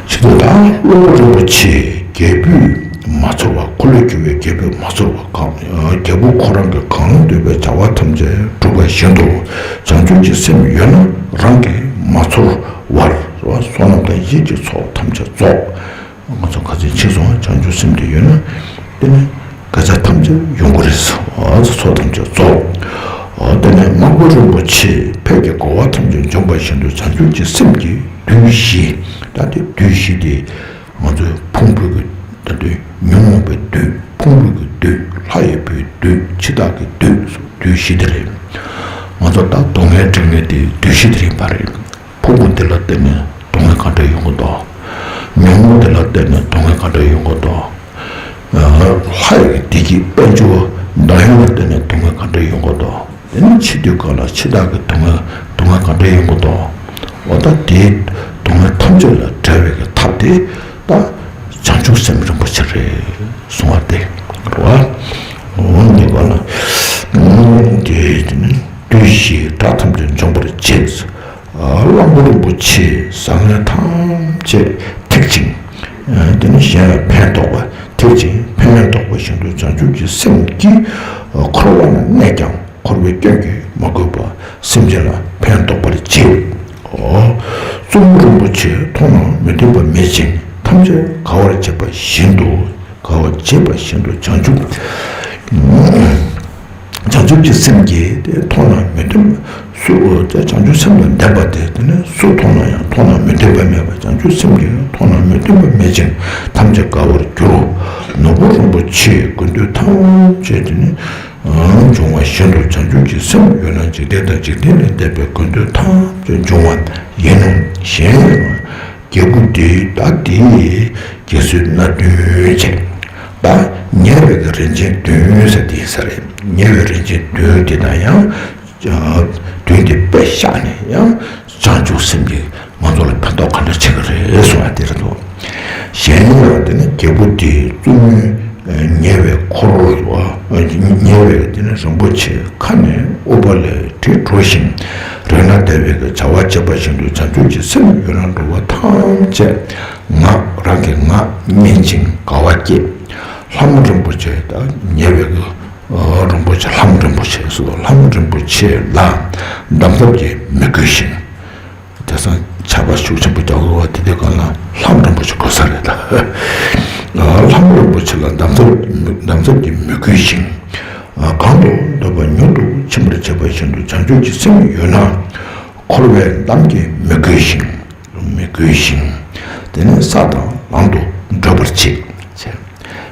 ཇི་ལྟར་ད་བློ་རིན་པོ་ཆེ་རྒྱལ་པོས་མ་ཚོར་བ། འཁོར་ལོས་སྒྱུར་བའི་རྒྱལ་པོས་མ་ཚོར་བ་གང་། རྒྱལ་པོ་ཁོ་རང་གིས་གང་འདོད་པའི་བྱ་བ་ཐམས་ཅད་འགྲུབ་པ་བཞིན་དུ། བྱང་ཆུབ་ཀྱི་སེམས་ཡོད་ན་རང་གིས་མ་ཚོར་བར་བསོད་ནམས་དང་ཡིད་ཀྱི་ཚོགས་ཐམས་ཅད་རྫོགས། ང་ཚོ་ཁ་ཚིག་ཕྱིས་སོང་། བྱང་ཆུབ་སེམས་དེ་ཡོད་ན་དེ་ནི་དགེ་རྩ་ཐམས་ཅད་ཡོང་གི་རེད། ཚོགས་ཐམས་ཅད་རྫོགས། དེ་ནས་དམག་དཔོན་རིན་པོ་ཆེ་ཕས་ཀྱི་རྒོལ་བ་ཐམས་ཅད་འཇོམས་པ་བཞིན་དུ། བྱང་ཆུབ་ཀྱི་སེམས་ཀྱི་བདུད་བཞི། ད་དེ་བདུད་བཞི་དེ། ང་ཚོའི་ཕུང་པོའི་གི་ད་དུས་ཉོན་མོངས་པའི་བདུད། ཕུང་པོའི་གི་བདུད། ལྷ་ཡི་བུའི་བདུད། འཆི་བདག་གི་བདུད། བདུད་བཞི་དེ་རེད། ང་ཚོ་ད་སྡུག་བསྔལ་འདྲེན་མཁན་དེ་བདུད་བཞི་དེ་རེད་པ་རེད། ཕུང་པོ་འདི་ལ་བརྟེན་ནས་སྡུག་བསྔལ་ག་འདྲ་ཡོང་གི་འདུག་ཉོན་མོངས་འདི་ལ་བརྟེན་ནས་སྡུག་བསྔལ་ག་འདྲ་ཡོང་གི་འདུག་ལྷ་ཡི་བདེ་སྐྱིད་དཔལ་འབྱོར་འདོད་ཡོན་ལ་བརྟེན་ནས་སྡུག་བསྔལ་ག་འདྲ་ཡོང་གི་འདུག་དེ་ནི་འཆི་དུས་སྐབས་ལ་འཆི་བདག་གི་སྡུག་བསྔལ་སྡུག་བསྔལ་ག་འདྲ་ཡོང་གི་འདུག་འོ་ད་དེའི་སྡུག་བསྔལ་ཐམས་ཅད་ལས་བྲལ་བའི་གི་ཐབས་དེ་ད་བྱང་ཆུབ་སེམས་རིན་པོ་ཆེ་རེད་གསུང་བ་དེ་རེད་བ། འོ་འདི་ག་ལ་དེ་ནི་བདུད་བཞིའི་དགྲ་ཐམས་ཅད་འཇོམས་པར་བྱེད། གླང་པོ་རིན་པོ་ཆེ་བཟང་ངན་ཐམས་ཅད་ཐེག་ཅིང་། དེ་ནི་གཞན་ལ་ཕན་འདོགས་པ་ཐེག་ཅིང་ཕན་ཡང་འདོགས་པ་བཞིན་དུ་བྱང་ཆུབ་ཀྱི་སེམས་ཀྱིས་འཁོར་བ་ན་གནས་ཀྱང་འཁོར་བའི་སྐྱོན་གྱིས་མ་གོས་པ་སེམས་ཅན་ལ་ཕན་འདོགས་པར་བྱེད། གཙུག་ཕུད་རིན་པོ་ཆེ་མཐོང་ན་མི་མཐུན་པ་མེད་ཅིང་ཐམས་ཅད་དགའ་བར་བྱེད་པ་བཞིན་དུ་དགའ་བར་བྱེད་པ་བཞིན་དུ་བྱང་ཆུབ། བྱང་ཆུབ་ཀྱི་སེམས་ཀྱིས་དེ་མཐོང་ན་མི་མཐུན་སུ་བྱང་ཆུབ་སེམས་དང་ལྡན་པ་དེ་དེ་ནི་སུ་མཐོང་ན་ཡང་མཐོང་ན་མི་མཐུན་པ་མེད་པ་བྱང་ཆུབ་སེམས་ཀྱིས་མཐོང་ན་མི་མཐུན་པ་མེད་ཅིང་ཐམས་ཅད་དགའ་བར་འགྱུར། ནོར་བུ་རིན་པོ་ཆེའི་དགོས་འདོད་ཐམས་ཅད་དེ་ནི་འབྱུང་བ་བཞིན་དུ་བྱང་ཆུབ་ཀྱི་སེམས་ཡོད་ན་འཇིག་རྟེན་དང་འཇིག་རྟེན་ལས་འདས་པའི་དགོས་འདོད་ཐམས་ཅད་འབྱུང་བ་ཡིན་ནོ། གཞན་ཡང་། རྒྱལ་པོ་འདི་ད་འདི་རྒྱལ་སྲིད་སྣ་བདུན་བྱས། ད་ཉེ་བའི་གི་རིན་ཆེན་བདུན་ཟེར་དེ་ཡིན་ས་རེད། ཉེ་བའི་རིན་ཆེན་བདུན་དེ་དང་ཡང་བདུན་དེ་དཔེ་བཞག་ནས་ཡང་བྱང་ཆུབ་སེམས་ཀྱིས་ང་ཚོ་ལ་ཕན་ཐོགས་ག་འདྲ་བྱེད་ཀྱི་རེད་གསུང་ཡ་དེ་རེད་འདུག་གཞན་ཡང་དེ་ནི་རྒྱལ་པོ་འདི་བཙུན་མོའི་ཉེ་བའི་འཁོར་ཉེ་བའི་དེ་ནི་རིན་པོ་ཆེ་ཁ་ནས་ཨུཏྤ་ལའི་དྲི་བྲོ་ཞིང་རེག་ན་བདེ་བའི་གི་བྱ་བ་བྱེད་པ་བཞིན་དུ་བྱང་ཆུབ་ཀྱི་སེམས་ཡོད་ན་འགྲོ་བ་ཐམས་ཅད་ངག་རང་གི་ངག་སྙན་ཅིང་དགའ་བ་སྐྱེས། ལྷ་མོ་རིན་པོ་ཆེ་དང་ཉེ་བའི་གི་རིན་པོ་ཆེ་ལྷ་མོ་རིན་པོ་ཆེ་སོགས་ལྷ་མོ་རིན་པོ་ཆེ་ལ་འདམ་རྫབ་ཀྱིས་མི་གོས་ཤིང་། དེང་སང་ཆར་པ་ཤུགས་ཆེན་པོ་རྒྱག་དགོས་པ་དེ་དུས་གང་ལ་ལྷ་མོ་རིན་པོ་ཆེ་གོ་ས་རེད་ད། ལྷ་མོ་རིན་པོ་ཆེ་ལ་འདམ་རྫབ་འདམ་རྫབ་ཀྱིས་མི་གོས་ཤིང་། གང་དུ་འདོད་པ་མྱུར་དུ་ཕྱིན་པར་བྱེད་པ་བཞིན་དུ་བྱང་ཆུབ་ཀྱི་སེམས་ཡོད་ན། འཁོར་བའི་འདམ་གྱིས་མི་གོས་ཤིང་། མི་གོས་ཤིང་། དེ་ནས་ས་དང་ལམ་དུ་བགྲོད་པར་བྱེད།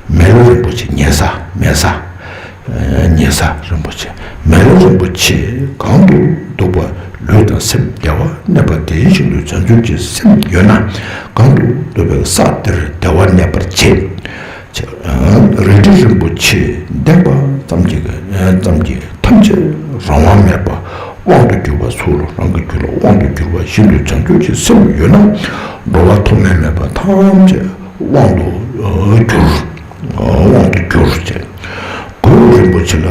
མེ་ལོང་རིན་པོ་ཆེ་ཉེ་ས་མེ་ས། ཉེ་ས་རིན་པོ་ཆེ་མེ་ལོང་རིན་པོ་ཆེ་གང་དུ་འདུག་པ་ལུས་དང་སེམས་བདེ་བར་གནས་པ་དེ་བཞིན་དུ་བྱང་ཆུབ་ཀྱི་སེམས་ཡོད་ན་གང་དུ་འདུག་པའི་ས་དེར་བདེ་བར་གནས་པར་བྱེད། རལ་གྲི་རིན་པོ་ཆེ་ལྡན་པ་ཙམ་གྱིས་ཙམ་གྱིས་ཐམས་ཅད་རང་དབང་མེད་པ་དབང་དུ་གྱུར་པ་ཚུར་རང་གི་རྒྱུད་ལ་དབང་དུ་གྱུར་པ་བཞིན་དུ་བྱང་ཆུབ་ཀྱི་སེམས་ཡོད་ན་འགྲོ་བ་མཐོ་དམན་མེད་པ་ཐམས་ཅད་དབང་དུ་གྱུར། དབང་དུ་གྱུར་ཅེས། གོས་རིན་པོ་ཆེ་ལ་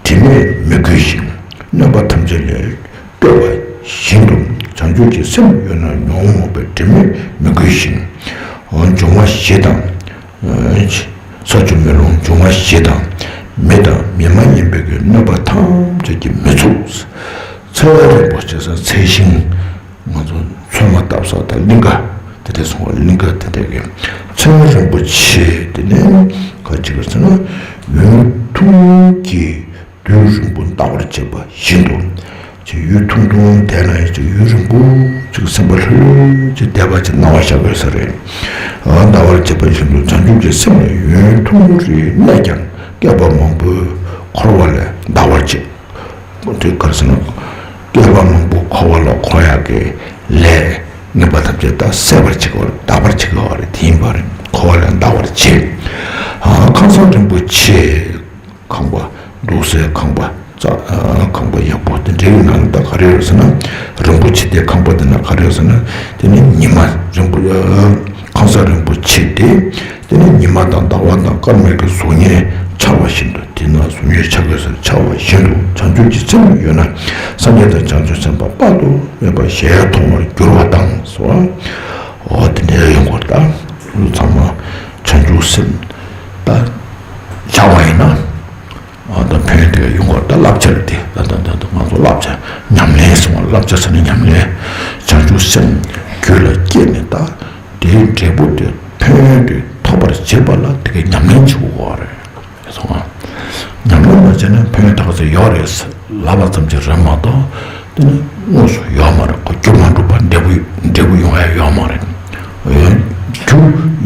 དྲི་མས་མི་གོས་ཤིང་གནོད་པ་ཐམས་ཅད་ལས་སྐྱོབ་པ་བཞིན་དུ་བྱང་ཆུབ་ཀྱི་སེམས་ཡོད་ན་ཉོན་མོངས་པའི་དྲི་མས་མི་གོས་ཤིང་། འབྱུང་བ་བཞི་དང་། ས་ཆུ་མེ་རླུང་འབྱུང་བ་བཞི་དང་། མི་དང་མི་མ་ཡིན་པའི་གི་གནོད་པ་ཐམས་ཅད་ཀྱིས་མི་ཚུགས། ཚེ་རིང་པོ་བྱེད་ས་ཚལ་ཞིང་། ང་ཚོ་ཚོད་མ་བཏབ་ས་དང་གླིང་ག་དེ་འདྲ་སོང་བ་གླིང་ག་དེ་འདྲ་གི་ཚེ་རིང་པོ་ཆེ་དེ་ནས་ག་ཅི་ག་ཟེར་ན་ཡུན་ཐུང་གི་དུས་རིང་པོ་འདའ་བར་བྱེད་པ་བཞིན་དུ་ཅིག་ཡུན་ཐུང་ཐུང་བསྡད་ན་ཡང་ཅིག་ཡུན་རིང་པོ་ཅིག་སེམས་པ་ལྷོད་ལྷོད་ཅིག་བསྡད་པ་ཅིག་སྣང་བ་ཤར་དགོས་ས་རེད། འདའ་བར་བྱེད་པ་བཞིན་དུ་བྱང་ཆུབ་ཀྱི་སེམས་ལ་ཡུན་ཐུང་རིང་གནས་ཀྱང་བསྐལ་པ་མང་པོའི་འཁོར་བ་ལས་འདའ་བར་བྱེད། དེ་ག་རེ་ཟེར་ན། བསྐལ་པ་མང་པོ་འཁོར་བ་ལ་འཁོར་ཡག་གི་ལས་ངན་པ་ཐམས་ཅད་ད་སེལ་བར་བྱེད་ཀྱི་ཡོད་རེད། འདག་པར་བྱེད་ཀྱི་ཡོད་རེད། དེ་ཡིན་པ་རེད། འཁོར་བ་ལས་འདག་པར་བྱེད། ཨ་ཁང་བཟང་རིན་པོ་ཆེ་ཁང་པ་འདུག་སའི་ཁང་པ་ཙ་ཨ་ཁང་པ་ཡག་པོ་དེ་འདྲའི་ནང་ད་ག་རེ་ཡོད་ཟེར་ན། རིན་པོ་ཆེ་དེ་ཁང་པ་དེ་ན་ག་རེ་ཡོད་ཟེར་ན། དེ་ནི་ཉི་མ་རིན་པོ་ཨ་ཁང་བཟང་རིན་པོ་ཆེ་དེ། དེ་ནི་ཉི་མ་དང་ཟླ་བ་དང་སྐར་མའི་གི་གཟུགས་བརྙན་འཆར་བ་བཞིན་དུ། དེ་ན་གཟུགས་བརྙན་འཆར་དགོས་སར་འཆར་བ་བཞིན་དུ་བྱང་ཆུབ་ཀྱི་སེམས་ཡོད་ན་སངས་རྒྱས་དང་བྱང་ཆུབ་སེམས་དཔའ་དཔག་ཏུ་མེད་པ་ཞལ་མཐོང་བར་འགྱུར་བ་དང་སོ། འོ་དེ་འདྲའི་ཡོང་བར་ད་ཚང་མ་བྱང་ཆུབ་སེམས་ད་བྱ་བ་ཡིན་ན་ཨ་ད་ཕན་དེ་ཡོང་བར་ད་བསླབ་བྱ་རེད་དེ། ད་ད་ད་ད་ང་ཚོ་བསླབ་བྱ་ཉམས་ལེན་སོང་བ་བསླབ་བྱ་ཟེར་ན་ཉམས་ལེན། བྱང་ཆུབ་སེམས་རྒྱུད་ལ་སྐྱེས་ནས་ད་དེའི་འབྲས་བུ་དེ་ཕན་ཡོན་དེ་ཐོབ་པར་བྱེད་པ་ལ་དེ་གའི་ཉམས་ལེན་བྱེད་དགོས་པ་རེད། སོང་ང་། ཉམས་ལེན་མ་བྱས་ན་ཕན་ཡོན་ད་ག་ཚོད་ཡོད་རེད་ལབ་པ་ཙམ་གྱིས་རེད་མ་གཏོགས་དེ་ནི་དངོས་སུ་ཡོད་མ་རེད། ཁོ་རྒྱུ་མ་འགྲུབ་པ་འབྲས་བུ་འབྲས་བུ་ཡོང་ཡ་ཡོད་མ་རེད། རྒྱུ་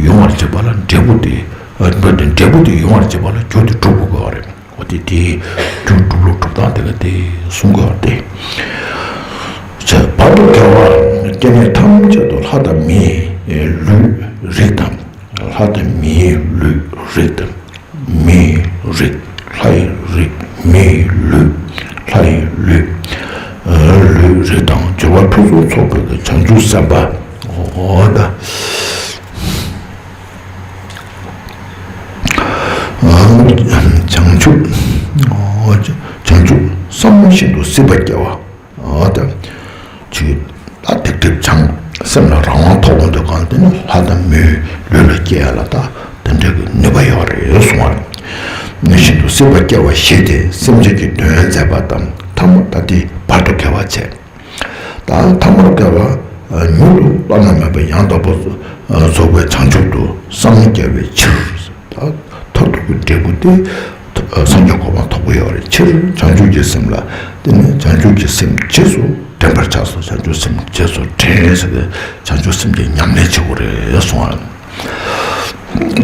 ཡོང་བར་བྱེད་པ་ལ་འབྲས་བུ་དེ་འབྲས་བུ་དེ་ཡོང་བར་བྱེད་པ་ལ་རྒྱུ་དེ་སྒྲུབ་དགོས་པ་རེད། འོ་དེ་དེའི་རྒྱུ་སྒྲུབ་ལུགས་སྒྲུབ་སྟངས་དེ་ག་དེ་གསུང་དགོས་པ་སྟེ། བར་དུ་དགེ་བ་སྐྱེ་གནས་ཐམས་ཅད་དུ་ལྷ་དང་མིའི་ལུས་རིགས་དང་། ལྷ་དང་མིའི་ལུས་རིགས་དང་། མིའི་རིགས་ལྷའི་རིགས་མིའི་ལུས་ལྷའི་ བསྟན་པ། འོ་ད། བྱང་ཆུབ། བྱང་ཆུབ་བསམ་བཞིན་དུ་སྲིད་པ་སྐྱེ་བ། འོ་ད། ཅིག་ད་སྡིག་སྒྲིབ་སྦྱངས། སེམས་ལ་རང་དབང་ཐོབ་འོང་དུས་གང་དེ་ནི་ལྷ་དང་མིའི་ལུས་ལ་སྐྱེ་ཡ་ལ་ད་དེ་འདྲ་གི་ནུས་པ་ཡོད་རེད་གསུང་བ་རེད། སྲིད་པ་སྐྱེ་བ་བཞེས་ཏེ་སེམས་ཅན་གྱི་དོན་མཛད་པ་དང་ཐ་མ་ད་དེ་བར་དུ་དགེ་བ་བྱས། ད་ཐ་མར་དགེ་བ། མྱུར་དུ་བླ་ན་མེད་པ་ཡང་དག་པར་རྫོགས་པའི་བྱང་ཆུབ་ཏུ་བསམ་བློ་བསྐྱེད་པའི་ཕྱིར། ད་མཐར་ཐུག་གི་འབྲས་བུ་དེ་སངས་རྒྱས་གོ་འཕང་ཐོབ་ཀྱི་ཡོད་རེད། ཕྱིར་བྱང་ཆུབ་ཀྱི་སེམས་ལ་བརྟེན་ནས་བྱང་ཆུབ་ཀྱི་སེམས་རྗེས་སུ་དྲན་པར་བྱ་སོ། བྱང་ཆུབ་སེམས་རྗེས་སུ་དྲན་ཟེར་ཏེ་བྱང་ཆུབ་སེམས་ཀྱི་ཉམས་ལེན་བྱེད་དགོས་རེད་གསུང་བ།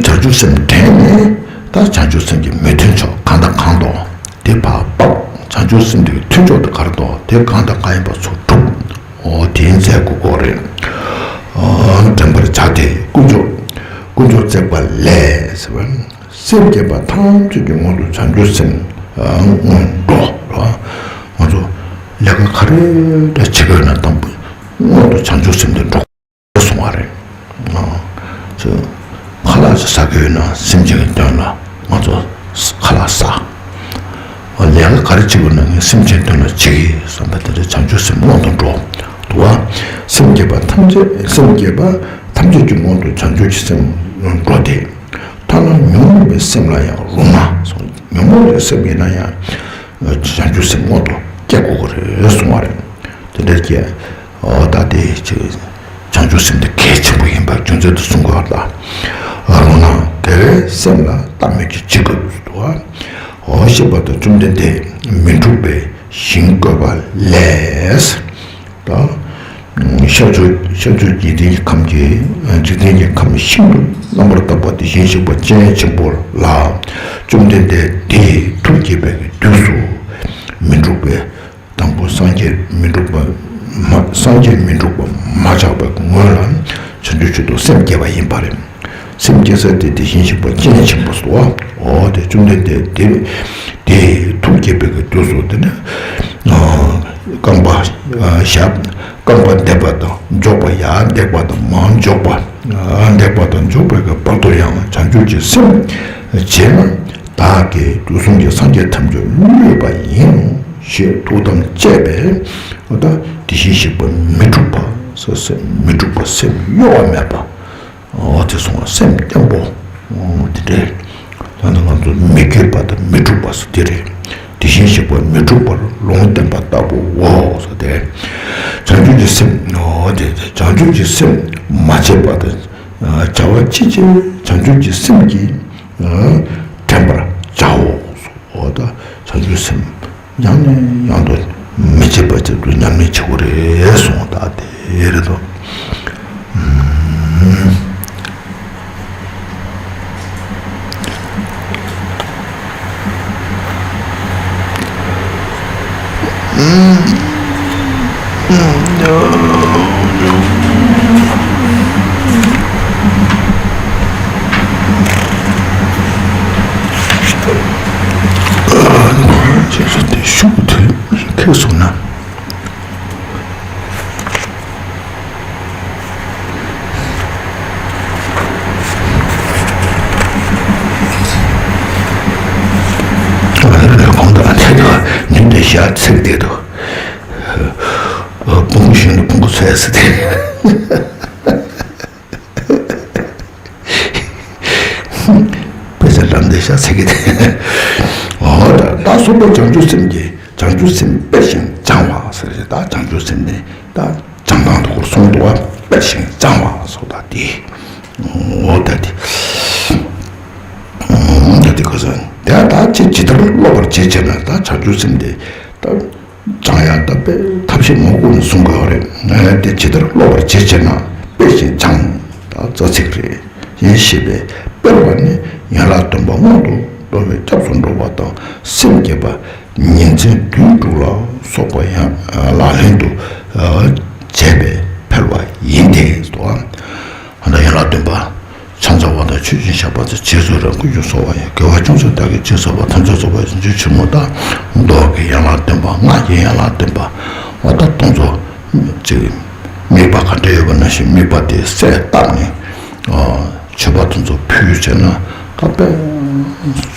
བྱང་ཆུབ་སེམས་དྲན་ནས་ད་བྱང་ཆུབ་སེམས་ཀྱི་མི་མཐུན་ཕྱོགས་གང་དང་གང་དང་དེ་ཕར་བབས། བྱང་ཆུབ་སེམས་དེ་མཐུན་ཕྱོགས་དེ་ག་རེ་འདུག་དེ་གང་དང་གང་ཡིན་པ་ཚོ་སྒྲུབ། འོ་དེ་མཛད་དགོས་ཀྱི་རེད། འོ་དྲན་པར་བྱ་སྟེ་དཀོན་མཆོག་དཀོན་མཆོག་བརྩེགས་པ་ལས་ཟེར་བ། སེམས་བསྐྱེད་པ་ཐམས་ཅད་ཀྱི་སྔོན་དུ་བྱང་ཆུབ་སེམས་སྔོན་འགྲོ། ང་ཚོ་ལས་ཀ་ག་རེ་འདྲ་བྱེད་དགོས་ན་དང་པོ་སྔོན་དུ་བྱང་ཆུབ་སེམས་དེ་འགྲོ། གསུང་བ་རེད། ཨ། ཁ་ལག་ཅིག་ཟ་གི་ཡོད་ན་སེམས་ཅན་གྱི་དོན་ལ་ང་ཚོ་ཁ་ལག་ཟ། ལས་ཀ་ག་རེ་བྱེད་དགོས་ན་ངས་སེམས་ཅན་དོན་ལ་བྱེད་ཀྱི་བསམ་པ་དེ་འདྲ་བྱང་ཆུབ་སེམས་སྔོན་དུ་འགྲོ། འདུག་བ། སེམས་བསྐྱེད་པ་ཐམས་ཅད་སེམས་བསྐྱེད་པ་ཐམས་ཅད་ཀྱི་སྔོན་དུ་བྱང་ཆུབ་ཀྱི་སེམས་འགྲོ་སྟེ། ཐ་ན་ཉོན་མོངས་པའི་སེམས་ལ་ཡང་རུང་ན་གསུངས། ཉོན་མོངས་པའི་སེམས་ཡིན་ན་ཡང་བྱང་ཆུབ་སེམས་སྔོན་དུ་སྐྱེ་དགོས་ཀྱི་རེད་གསུང་བ་རེད། དེ་འདྲ་སྐྱེ། འོ་ད་དེ་ཅིག་བྱང་ཆུབ་སེམས་དེ་གལ་ཆེན་པོ་ཡིན་པ་རྒྱུ་མཚན་དུ་གསུང་དགོས་པ་ལ། རུང་ན་དེ་བས་སེམས་ལ་ལྟ་མོད་ཀྱི་ཅི་དགོས་སུ་འདུག་བ། འོ་ཞེས་པ་དང་བཅོམ་ལྡན་འདས་མི་འཁྲུགས་པའི་ཞིང་བཀོད་པ་ལས། ད་ཤར་ཕྱོགས་ཤར་ཕྱོགས་འཇིག་རྟེན་གྱི་ཁམས་ཀྱི་འཇིག་རྟེན་གྱི་ཁམས་ཤིན་ཏུ་རྣམ་པར་དག་པ་དེ་བཞིན་གཤེགས་པ་སྤྱན་ཆེན་པོ་ལ་བཅོམ་ལྡན་འདས་དེའི་ཐུགས་བསྐྱེད་པའི་དུས་སུ་མི་འཁྲུགས་པའི། དང་པོ་སངས་རྒྱས་མི་འཁྲུགས་པ་མ། སངས་རྒྱས་མི་འཁྲུགས་པ་མ་ཆགས་པའི་སྔོན་ལ་བྱང་ཆུབ་མཆོག་ཏུ་སེམས་བསྐྱེད་པ་ཡིན་པ་རེད། སེམས་བསྐྱེད་ས་དེ་དེ་བཞིན་གཤེགས་པ་སྤྱན་ཆེན་པོ་སོ། འོ་དེ་བཅོམ་ལྡན་འདས་དེ་དེ་ཐུགས་བསྐྱེད་པའི་གི་དུས་སུ་དེ་ནི་རྐང་པ་ཞབས་རྐང་པ་འདེགས་པ་དང་འཇོག་པ། ཡར་འདེགས་པ་དང་མར་འཇོག་པ། འདེགས་པ་དང་འཇོག་པའི་གི་བར་དུ་ཡང་བྱང་ཆུབ་ཀྱི་སེམས་བྱས་ན། བདག་གིས་དུས་གསུམ་གྱི་སངས་རྒྱས་ཐམས་ཅད་བསླུས་པ་ཡིན་ཞེས་ཐུགས་དམ་བཅས་པས། འོ་ད་དེ་བཞིན་གཤེགས་པ་མི་འཁྲུགས་པ། ས་སེམས་མི་འཁྲུགས་པ་སེམས་གཡོ་བ་མེད་པ། འོ་དེ་སོང་བ་སེམས་སྐྱེན་པོ། འོ་དེ་འདྲས། ད་ནི་ང་ཚོ་མི་བསྐྱོད་པ་དང་མི་འཁྲུགས་པ་སོ་དེ་རེད། དེ་བཞིན་གཤེགས་པ་མི་འཁྲུགས་པར་ལུང་བསྟན་པ་ལྟ་བུའོ་སོ་དེ་རེད། བྱང་ཆུབ་ཀྱི་སེམས། འོ་དེ་དེ་བྱང་ཆུབ་ཀྱི་སེམས་མ་བྱས་པ་དང་། བྱ་བ་ཅི་བྱེད་བྱང་ཆུབ་ཀྱི་སེམས་ཀྱིས་དྲན་པར་བྱའོ། འོ་ད་བྱང་ཆུབ་སེམས་ཡང་ནས་ཡང་དུ་མི་བྱེད་པ་ཅིག་ཏུ་ཉམས་ལེན་བྱེད་དགོས་རེད་གསུངས། ད་དེ་རེད་དོ། ཁྱེད་ཚོ་དེ་ཤུགས་དེ་ཁེགས་སོང་ན། ལས་གོང་དུ་ཨ་འཐད་དོ། ཉིན་དེ་ཞག་ཚིག་དེ་དོ། ཕུང་པོ་གཞན་དུ་ཕུང་པོ་ཚོད་ཟེར་ཏེ། དཔེ་ཆ་ལམ་འདི་ཤ་ཚ་གི་དེ། འོ་ད་ད་གསུམ་པ་བྱང་ཆུབ་སེམས་ཀྱི་བྱང་ཆུབ་སེམས་དཔེ་བཞིན་སྦྱང་བ་ཟེར་ཞེས། ད་བྱང་ཆུབ་སེམས་ནི་ད་སྦྱང་སྟངས་དེ་སྐོར་གསུངས་འདུག་བ། དཔེ་བཞིན་སྦྱང་བ་སོགས་ད་དེ། འོ་ད་དེ། འོ་ད་དེ་ག་ས་དེ་ད་ཅི་ཇི་ལྟར་སློབ་པར་བྱེད་ཅེ་ན། ད་བྱང་ཆུབ་སེམས་དེ་ད། སྦྱང་ཡག་ད་དཔེ་ཐབས་ཤེས་མང་པོ་ནས་གསུང་དགོས་པ་རེད། ཨ་དེ་ཇི་ལྟར་སློབ་པར་བྱེད་ཅེ་ན། དཔེ་བཞིན་སྦྱང་། ད་རྩ་ཚིག་རེད། ཡིན་ཞེས་པས་དཔེར་བ་ནི་ཡན་ལག་བདུན་པ་སྔོན་དུ་འགྲོ་བའི་སྐྱབས་སུ་འགྲོ་བ་དང་སེམས་བསྐྱེད་པ། ཉིན་མཚན་དུས་དྲུག་ལ་སོགས་པ་ཡང་ལག་ལེན་དུ་བྱས་པས་འཕེལ་བ་ཡིན་ཏེ། ད་ཡན་ལག་བདུན་པ། ཕྱག་འཚལ་བ་དང་མཆོད་ཅིང་བཤགས་པ་དང་རྗེས་སུ་རང་ཀུན་གྱིས་གསོལ་བ་ཡང་དགེ་བ་ཅུང་ཟད་བདག་གིས་ཅི་བསགས་པ་ཐམས་ཅད་རྫོགས་པའི་རྗེས་ཆོས་སྨོན། ད་མདོ་གི་ཡན་ལག་བདུན་པ། སྔགས་ཀྱི་ཡན་ལག་བདུན་པ། འོ་ད་སྟོང་ཚོ་ཅིག་དམིགས་པ་ག་འདྲ་ཡོད་ ཞིང་དམིགས་པ་དེ་གསལ་བཏབ་ནས། ཨ། མཆོད་པ་དེ་ཚོ་ཕུལ་བྱས་ན་ད་དཔེ་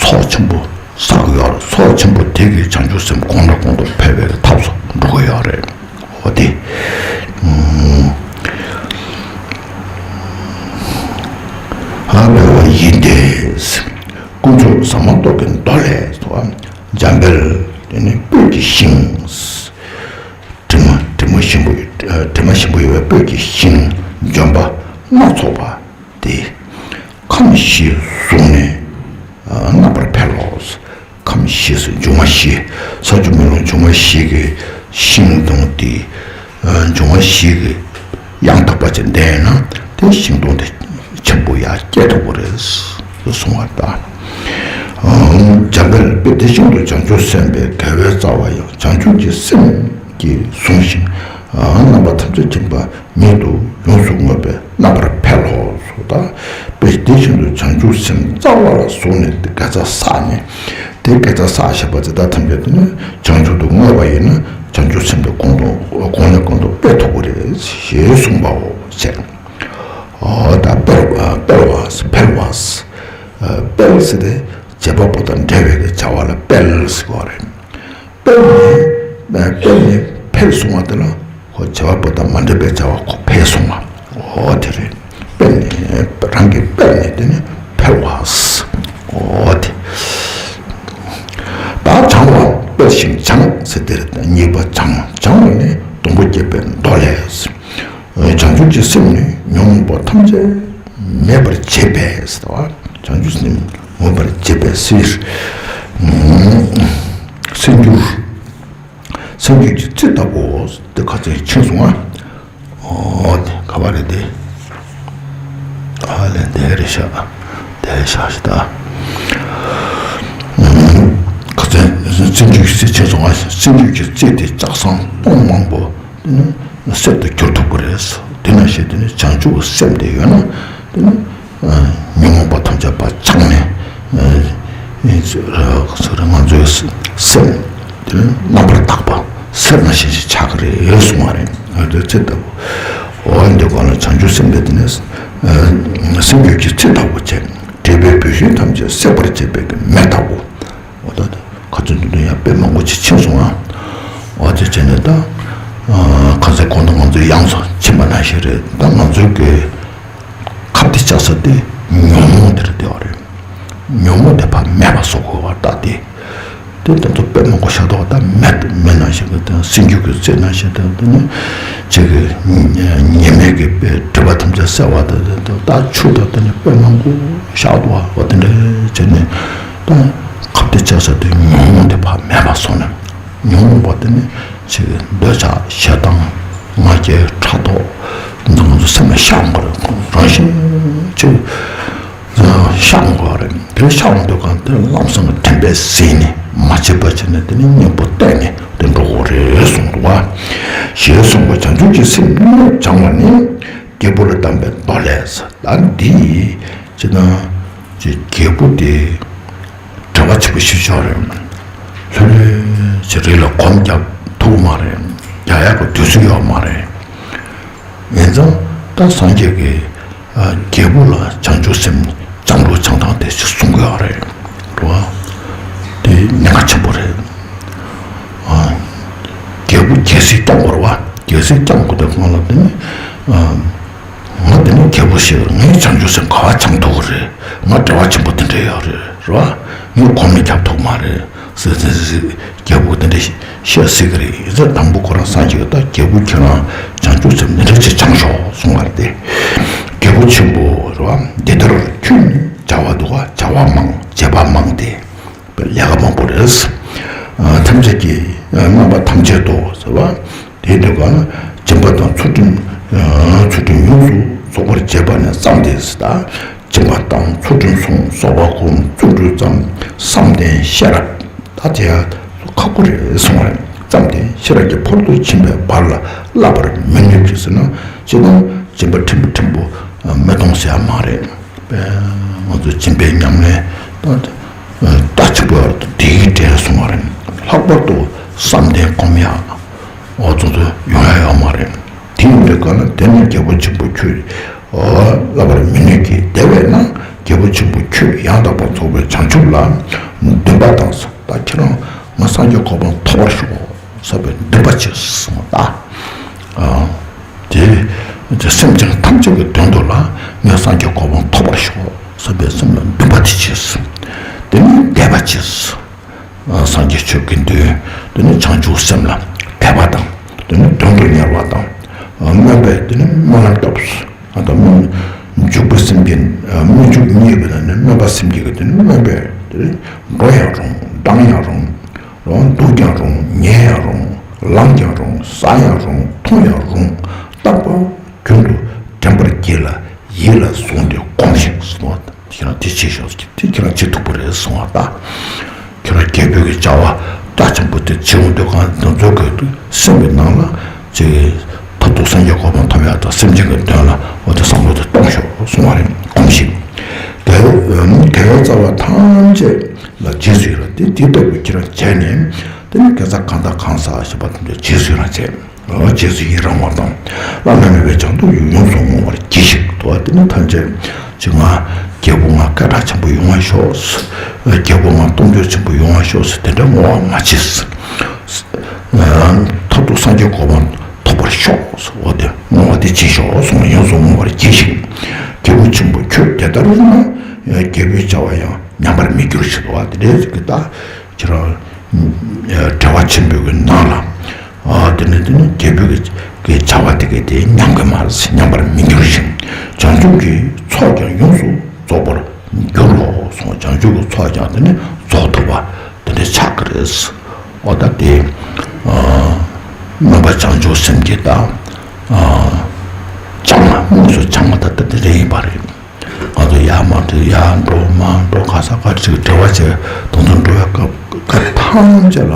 ཚོགས་ཆེན་པོ་བསགས་ཀྱི་ཡོད་རེད། ཚོགས་ཆེན་པོ་དེ་གིས་བྱང་ཆུབ་སེམས་གོང་ནས་གོང་དུ་འཕེལ་བའི་ཐབས་སུ་འགྲོ་གི་ཡོད་རེད། འོ་དེ། ཨ་འཕེལ་བ་ཡིན་ཏེ། དཀོན་མཆོག་ཟ་མ་ཏོག་གི་མདོ་ལས་སོ། འཇམ་དཔལ་དེ་ནི་སྤོས་ཀྱི་ཤིང་། དྲི་མ་དྲི་མ་ཞིམ་པོ། དྲི་མ་ཞིམ་པོ་ཡོད་པའི་སྤོས་ཀྱི་ཤིང་ལྗོན་པ་སྣ་ཚོགས་པ་དེ་ཁམས་བཞི་བཟུང་ནས་རྣམ་པར་འཕེལ་ལོ། ཁམས་བཞི་ཟེར་འབྱུང་བ་བཞི། ས་ཆུ་མེ་རླུང་འབྱུང་བ་བཞི་གི་ཤིང་སྡོང་དེ། འབྱུང་བ་བཞི་གི་ཡང་དག་པ་ཅན་ལྡན་ན་དེ་ཤིང་སྡོང་དེ་ཆེན་པོ་ཡར་སྐྱེ་ཐུབ་པ་རེད་གསུང་བ་ལྟར། འཇམ་དཔལ་དཔེ་དེ་བཞིན་དུ་བྱང་ཆུབ་སེམས་དཔའི་དགེ་བའི་རྩ་བ་ཡང་བྱང་ཆུབ་ཀྱི་སེམས་ཀྱིས་བཟུང་ཞིང་། རྣམ་པ་ཐམས་ཅད་མཁྱེན་པ་ཉིད་དུ་ཡོངས་སུ་བསྔོས་པས་རྣམ་པར་འཕེལ་ལོ། སོ་ད་དཔེ་དེ་བཞིན་དུ་བྱང་ཆུབ་སེམས་རྩ་བ་ལ་བཟུང་ནས་དགེ་རྩ་བསགས་ནས། དེ་དགེ་རྩ་བསགས་བྱས་པ་དེ་དག་ཐམས་ཅད་དེ་ནི་བྱང་ཆུབ་ཏུ་བསྔོས་པ་ཡིན་ན་བྱང་ཆུབ་སེམས་དེ་གོང་དུ་གོང་ནས་གོང་དུ་སྤེལ་ཐུབ་ཀྱི་རེད་ཞེས་གསུངས་པའོ་ཞེས། འོ་ད་སྤེལ་བ་སྤེལ་བ་འཕེལ་བ། སྤེལ་ཟེར་ཏེ་བྱེད་པ་པོ་དང་འབྲེལ་བའི་བྱ་བ་ལ་སྤེལ་ཟེར་བ་རེད། སྤེལ་ནས་སྤེལ་ནས་འཕེལ་སོང་བ་དེ་ལ་ཁོ་བྱེད་པ་པོ་དང་མ་འབྲེལ་བའི་བྱ་བ་ཁོ་འཕེལ་སོང་བ། འོ་དེ་རེད། སྤེལ་ནས་རང་གིས་སྤེལ་ནས་དེ་ནི་འཕེལ་བ། འོ་དེ། ད་བྱང་བ་སྤེལ་ཞིང་སྦྱང་ཟེར་དེ་རེད། གཉིས་པ་སྦྱང་སྦྱང་བ་ནི་སྡོང་པོ་བརྒྱད་པའི་མདོ་ལས། བྱང་ཆུབ་ཀྱི་སེམས་ནི་ཉོན་མོངས་པ་ཐམས་ཅད་མེད་པར་བྱེད་པས་ཟེར་བ། བྱང་ཆུབ་སེམས་མེད་པར་བྱེད་པས་ཟེར། སེམས་རྒྱུད་སེམས་རྒྱུད་ཀྱི་རྩི་ལྟ་བུ་དེ་ཁ་ཚན་ཕྱིན་སོང་ང་། འོ་དེ་ག་བ་རེད་དེ། ཨ་ལས་དེ་རེད་ཤག་དེ་རེད་ཤག་ཤི་ད། ཁ་ཚན་སེམས་རྒྱུད་ཀྱི་རྩི་ཕྱིན་སོང་ང་། སེམས་རྒྱུད་ཀྱི་རྩི་དེ་ལྕགས་ཟམ་སྟོང་མང་པོ། གསེར་དུ་གྱུར་ཐུབ་ཀྱི་རེད། དེ་ནང་བཞིན་དེ་ནི་བྱང་ཆུབ་སེམས་དེ་ཡོད་ན་དེ་ནི་ཉོན་མོངས་པ་ཐམས་ཅད་པ་བྱང་ནས་ང་ཚོའི་སེམས་དེ་ནི་རྣམ་པར་དག་པ་གསེར་ནང་བཞིན་ཞིག་ཆགས་ཀྱི་རེད་གསུང་བ་རེད། ང་ཚོའི་ཚེ་ལྟ་བུ་འོ་འདི་གོང་ལ་བྱང་ཆུབ་སེམས་དཔའ་དེ་ནི་སེམས་རྒྱུད་ཀྱི་རྩི་ལྟ་བུ་བྱས། འབྲེལ་པའི་བུད་ཤིང་ཐམས་ཅད་སྲེག་པར་བྱེད་པའི་མེ་ལྟ་བུ། འོ་ད་ཁ་ཚོན་དུ་དུ་ཡང་དཔེ་མང་པོ་ཅིག་ཕྱིན་སོང་ཨ། འོ་དེ་བྱས་ནས་ད་ཁ་ཚོན་གོང་དུ་ང་ཚོའི་དབྱངས་སུ་ཕྱིན་པ་ནང་བཞིན་རེད། ད་ང་ཚོའི་གི་ཁ་གཏད་བཅག་ས་དེ་ཉོན་མོངས་དེ་རེད་བསྡད་པ་རེད། ཉོན་མོངས་དེ་ཕར་མེད་པ་བཟོ་དགོས་པ་ད་དེ། དེ་དེ་ཚོ་དཔེ་མང་པོ་བཞག་འདུག་ད་མེ་མེ་ནང་བཞིན་གི་དེ་སེམས་རྒྱུད་ཀྱི་རྩི་ནང་བཞིན་དེ་དེ་ནི་ཅིག་གི་ཉེས་མེད་ཀྱི་དཔེ་སྒྲིབ་པ་ཐམས་ཅད་སེལ་བ་དེ་དེ་དེ་ད་ཆུ་དང་དེ་ནི་དཔེ་མང་པོ་བཞག་འདུག་འོ་དེ་འདྲ་བྱས་ནས་ད་ཁ་གཏད་བཅག་ས་དེ་ཉོན་མོངས་དེ་ཕར་མེད་པ་བཟོ་ནས། ཉོན་མོངས་པ་དེ་ནི་ཅིག་འདོད་ཆགས་ཞེ་སྡང་ང་རྒྱལ་ཕྲག་དོག་འདི་ང་ཚོ་སེམས་ལ་ཤར་འོང་གི་རེད། རང་བཞིན་གྱིས་ཤར་འོང་གི་རེད། དེ་ཤར་འོང་དུས་གང་དེ་ལམ་སང་དྲན་པས་གཟིགས་ནས་མ་བྱེད་པ་བྱས་ནས་དེ་ནི་གཉེན་པོ་བསྟེན་ནས་དེ་འགྲོ་དགོས་རེད་གསུངས་འདུག་བ། ཞེས་གསུངས་པ། བྱང་ཆུབ་ཀྱི་སེམས་སྣོད་སྦྱང་བ་ནི་རྒྱལ་པོ་ལ་གདམས་པའི་མདོ་ལས། ད་འདི་ཅི་ན་ཅི་རྒྱལ་པོ་དེ། བྲེལ་བ་ཆེན་པོ་ཞིག་ཤོར་རེད། ལྷོད་ལྷོད་ཅིག་རི་ལ་གོམ་རྒྱག་ཐུབ་མ་རེད། རྒྱག་ཡག་གི་དུས་ཚོད་ཡོད་མ་རེད། ཡིན་ཙང་ད་སངས་རྒྱས་ཀྱིས་རྒྱལ་པོ་ལ་བྱང་ཆུབ་སེམས་སྦྱང་རོགས་བྱང་སྟངས་དེ་ཅིག་གསུང་གི་ཡོད་རེད། རེད་བ། དེ་གནད་འགག་ཆེན་པོ་རེད། རྒྱལ་པོ་རྒྱལ་སྲིད་སྐྱོང་དགོས་རེད་བ། རྒྱལ་སྲིད་སྐྱོང་དགོས་དུས་སྒང་ལ་དེ་ནི། ང་དེ་ནས་རྒྱལ་པོ་ཞིག་ངའི་བྱང་ཆུབ་སེམས་ག་བ་སྦྱང་ཐུབ་ཀྱི་རེད། ང་བྲེལ་བ་ཆེན་པོ་དེ་འདྲ་ཡོད་རེད། རེད་བ། ངས་གོམ་ནས་རྒྱག་ཐུབ་མ་རེད། ཟེར་ཟེར་ཟེར་རྒྱལ་པོ་དེ་འདྲ་བཤད་སྲིད་ཀྱི་རེད། ཡིན་ཙང་དང་པོ་ཁོ་རང་སངས་རྒྱས་ཀྱིས་ད་རྒྱལ་པོ་ཁྱེད་རང་བྱང་ཆུབ་སེམས་འདི་འདྲ་ཅིག་སྦྱང་ཤོག་གསུང་བ་རེད་དེ། རྒྱལ་པོ་ཆེན་པོ་རེད་བ། འདི་ལྟར་ཁྱོད་ནི་བྱ་བ་འདུག་ག་བྱ་བ་མང་བྱེད་པ་མང་སྟེ། ལས་ཀ་མང་པོ་རེད། ཐམས་ཅད་ཀྱི་རྣམ་པ་ཐམས་ཅད་དུ་ཟེར་བ། དེའི་འདོད་པ་ན་སྦྱིན་པ་དང་ཚུལ་ཁྲིམས། ཚུལ་ཁྲིམས་ཡོངས་སུ་རྫོགས་པར་བྱེད་པ་ནས་བརྩམས་ཏེ་ཟེར་ད། སྦྱིན་པ་དང་ཚུལ་ཁྲིམས་སྲུང་། བསགས་པ་སྒོམ། བརྩོན་འགྲུས་བརྩམ། བསམ་གཏན་ཤེས་རབ། ད་དེ་ཡང་ཁག་པོ་རེད་གསུང་བ་རེད། བསམ་གཏན་ཤེས་རབ་ཀྱི་ཕ་རོལ་ཏུ་ཕྱིན་པའི་བར་ལ་བསླབ་པར་མི་ནུས་ཀྱི་ཟེར་ན། སྤྱིར་བཏང་སྦྱིན་པ་ཕྲན་བུ་ཕྲན་བུ་མི་གཏོང་ཟེར་ཡ་མ་རེད། དཔེ་ང་ཚོ་སྦྱིན་པའི་ཉམས་ལེན་དང་ལྟ་ཆེན་པོ་ཡོད་རེད། དེའི་གྲས་སོང་བ་རེད། ལྷག་པར་དུ་བསམ་གཏན་སྒོམ་ཡག་འོ་ཚོ་ཚོ་ཡོང་ཡ་ཡོད་མ་རེད། དེ་ཡིན་པའི་ ད་ལ་དེ་ནི་རྒྱལ་པོ་ཆེན་པོ་ཁྱོད་བསླབ་པར་མི་ནུས་ཀྱི། དེ་བས་ན་རྒྱལ་པོ་ཆེན་པོ་ཁྱོད་ཡང་དག་པར་རྫོགས་པའི་བྱང་ཆུབ་ལ་འདུན་པ་དང་། ད་ཁྱེད་རང་ང་སངས་རྒྱས་གོ་འཕང་ཐོབ་པར་ཤོག་བསམ་པའི་འདུན་པ་ཆེ་གསུངས་པ་ད། དེ་དེ་སེམས་ཅན་ཐམས་ཅད་ཀྱི་དོན་དུ་ལ་ངས་སངས་རྒྱས་གོ་འཕང་ཐོབ་པར་ཤོག་བསམ་པའི་སེམས་ལ་འདུན་པ་དེ་ཆེ། དེ་ནི་དད་པ་ཆེ། སངས་རྒྱས་ཆོས་ཀྱི་འདུན། དེ་ནི་བྱང་ཆུབ་སེམས་ལ་དད་པ་དང་། དེ་ནི་དོན་དུ་གཉེར་བ་དང་། སྨོན་པས་དེ་ནི་སྨོན་ལམ་བཏབ། ཨ་ད་སྨོན། འཇུག་པའི་སེམས་བསྐྱེད། སྨོན་འཇུག་གཉིས་པོ་དེ་ནི་སྨོན་པ་སེམས་བསྐྱེད་ཀྱི་དེ་ནི་སྨོན་པས་དེ་ནི་འགྲོ་ཡང་རུང་། ལྡང་ཡང་རུང་། རུང་འདུག་ཀྱང་རུང་། ཉལ་ཡང་རུང་། ལངས་ཀྱང་རུང་། ཟ་ཡང་རུང་། འཐུང་ཡང་རུང་། རྟག་པར་རྒྱུན་དུ་དྲན་པར་གྱིས་ལ་ཡིད་ལ་བཟུང་སྟེ་སྒོམས་ཤིག་གསུངས་པ། ཁྱེད་རང་དེ་བྱེད་ཤོག་དེ་ཁྱེད་རང་བྱེད་ཐུབ་པ་རེད་གསུང་བ་ད། ཁྱེད་རང་རྒྱལ་པོའི་གི་བྱ་བ་རྒྱ་ཆེན་པོ་དེ་བྱེད་འོང་དུས་གང་དུ་འཛུལ་དགོས་དུས་སེམས་ཀྱི་ནང་ལ་ཅིག་མཐར་ཐུག་སངས་རྒྱས་གོ་འཕང་ཐོབ་ཡག་དང་སེམས་ཅན་གྱི་དོན་ལ་འོ་དེ་བསམ་བློ་དེ་གཏོང་ཤོག་གསུང་བ་རེད། སྒོམས་ཤིག་དེ་དེ་བའི་རྩ་བ་ཐམས་ཅད་ལ་རྗེས་སུ་ཡི་རང་དེ་དེ་ལྟ་བུ་ཁྱེད་རང་བྱས་ནས་དེ་ནི་དགེ་རྩ་གང་དང་གང་བསགས་ཞེས་པ་ཐམས་ཅད་རྗེས་སུ་ཡི་རང་བྱས། རྗེས་སུ་ཡི་རང་བ་དང་། བླ་ན་མེད་པའི་བྱང་སྡོམ་ཡོངས་སུ་བསྔོ་བར་གྱིས་ཤིག་དོ། དེ་ནི་ཐམས་ཅད་ཅིག་ང་རྒྱལ་པོ་ང་སྐད་གྲགས་ཆེན་པོ་ཡོང་བ་ཤོག་རྒྱལ་པོ་ང་སྟོབས་འབྱོར་ཆེན་པོ་ཡོང་བ་ཤོག་ཟེར་དེ་འདྲ་བསྔོ་བ་མ་བྱེད། མཐར་ཐུག་སངས་རྒྱས་གོ་འཕང་ཐོབ་པར་ཤོག་འོ་དེ་བསྔོ་བ་དེ་བྱེད་ཤོག་གསུངས། ཡོངས་སུ་བསྔོ་བར་གྱིས་ཤིག་རྒྱལ་པོ་ཆེན་པོ་ཁྱོད་དེ་ལྟར་ན་རྒྱལ་པོའི་བྱ་བ་ཡང་ཉམས་པར་མི་འགྱུར་ཞེས་པ་དེ་འདྲའི་ཅིག་གི་ད། ཁྱེད་རང་བྲེལ་བ་ཆེན་པོའི་གི་ནང་ལ། ཨ་དེ་ནི་དེ་ནི་རྒྱལ་པོའི་གི་གི་བྱ་བ་དེ་གི་དེ་ཉམས་གི་མ་རེད། ཉམས་པར་མི་འགྱུར་ཞིང་། བྱང་ཆུབ་ཀྱི་ཚོགས་ཀྱང་ཡོངས་སུ་རྫོགས་པར་འགྱུར་རོ་གསུངས། བྱང་ཆུབ་ཀྱི་ཚོགས་ཀྱང་དེ་ནི་རྫོགས་ཐུབ་པ་དེ་འདྲ་ཆགས་ཀྱི་རེད། འོ་ད་དེ་སྨོན་པ་བྱང་ཆུབ་སེམས་ཀྱི་ད་བྱང་མ་དངོས་སུ་བྱང་མ་ད་ལྟ་དེ་རེད་ཡིན་པ་རེད། ང་ཚོ་ཡར་མར་འགྲོ་ཡར་འགྲོ་མར་འགྲོ་ག་ས་ག་ཅིག་བྲེལ་བ་བྱས་དུང་དུ་འགྲོ་བའི་སྐབས་སྐབས་ཐམས་ཅད་ལ་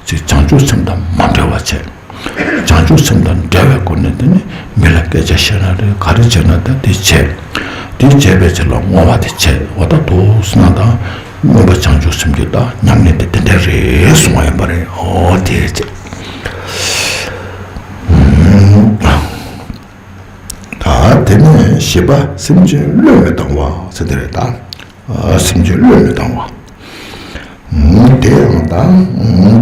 ཅིག་བྱང་ཆུབ་སེམས་དང་མ་བྲལ་བ་བྱས། བྱང་ཆུབ་སེམས་དང་འབྲེལ་བའི་སྒོ་ནས་དེ་ནི་མི་ལ་སྐད་ཆ་བཤད་ན་རེད། ག་རེ་བྱས་ན་ད་དེ་བྱས། དེ་བྱས་པའི་ཕྱིར་ལ་བསྔོ་བ་དེ་བྱས། འོ་ད་དུ་སྣང་དང་སྨོན་པ་བྱང་ཆུབ་སེམས་ཀྱི་ད་ཉམས་ལེན་དེ་དེ་འདྲ་རེད་གསུང་བ་ཡིན་པ་རེད། འོ་དེ་བྱས། ད་དེ་ནས་བཞི་པ་སེམས་ཅན་བློས་མི་བཏང་བ་ཟེར་དེ་རེད་ད། སེམས་ཅན་བློས་མི་བཏང་བ། དེ་ཡང་ད་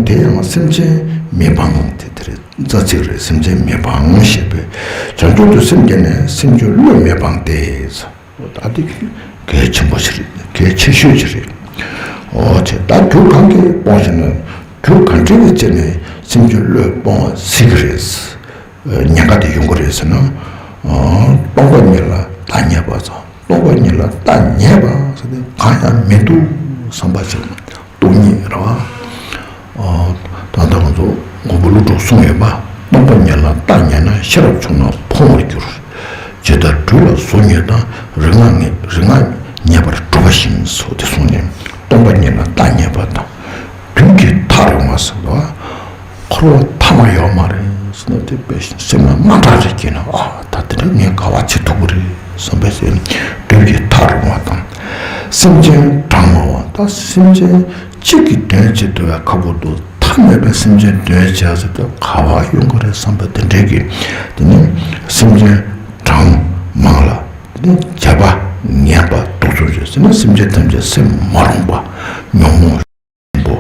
དེ་ཡང་སེམས་ཅན་མི་སྤང་དེ་དེ་རེད། རྩ་ཚིག་རེད། སེམས་ཅན་མི་སྤང་ཞེས་པས་བྱང་ཆུབ་ཏུ་སེམས་བསྐྱེད་ནས་སེམས་ཅན་བློས་མི་སྤང་སྟེ། ད་དེ་གལ་ཆེན་པོ་ཞིག་རེད། གལ་ཆེ་ཤོས་ཅིག་རེད། འོ་ཆེ་ད་རྒྱུ་གང་གིས་སྤོང་ཞེ་ན་རྒྱུ་གང་འདྲ་གི་ཆེད་ནས་སེམས་ཅན་བློས་སྤོང་བ་སྲིད་ཀྱི་རེད། ཉེན་ཁ་དེ་ཡོང་གི་རེད་ཟེར་ན། སྟོང་པ་ཉིད་ལ་བདག་མྱེད་པ་དང་སྟོང་པ་ཉིད་ལ་བདག་མྱེད་པ་ཟེར་ཏེ་གང་ཡང་མི་འདུག་བསམ་པ་ཞིག་སྟོང་ཉིད་རེད་བ། ད་ལྟ་ང་ཚོ་མགོན་པོ་ཀླུ་སྒྲུབ་གསུངས་ཡོད་པ། སྟོང་པ་ཉིད་ལ་བདག་མྱེད་ན། ཤེས་རབ་ཆུང་ན་ཕུང་བར་འགྱུར། ཇི་ལྟར་སྦྲུལ་ལ་གཟུགས་མྱེད་དང་། རིག་སྔགས་རིག་སྔགས་མྱེད་པར་གྲུབ་པ་བཞིན་སོ། དེ་གསུངས་ནས་སྟོང་པ་ཉིད་ལ་བདག་མྱེད་པ་དང་། བདུད་ཀྱི་མཐའ་རུ་ང་ཟེར་བ། འཁོར་བ་མཐའ་མ་ཡོད་མ་རེད་ཟེར་ན་དེ་དཔེ་སེམས་ལ་དངངས་སྐྲག་རེ་སྐྱེས་ན། ཨ་ད་དེ་འདྲ་ངས་ག་བ་བྱེད་ཐུབ་ཀྱི་རེད་བསམ་པའི་སེམས། བདུད་ཀྱི་མཐའ་རུ་ང་དང་། སེམས་ཅན་གྲངས་མང་བ། ད་སེམས་ཅན་གཅིག་གི་དོན་བྱེད་ཐུབ་པའི་ཁ་བོ་དུ་མཐའ་མེད་པའི་སེམས་ཅན་དོན་བྱེད་ཟེར་དུས་ག་བ་ཡོང་གི་རེད་བསམ་པའི་དེ་འདྲའི་གི་དེ་ནི་སེམས་ཅན་གྲངས་མང་ལ་དེ་ནི་བྱེད་པ་ངན་པ་གདུག་རྩུབ་ཅན་ཟེར་ན་སེམས་ཅན་ཐམས་ཅད་སེམས་མ་རུངས་པ་ཉོན་མོངས། པོ།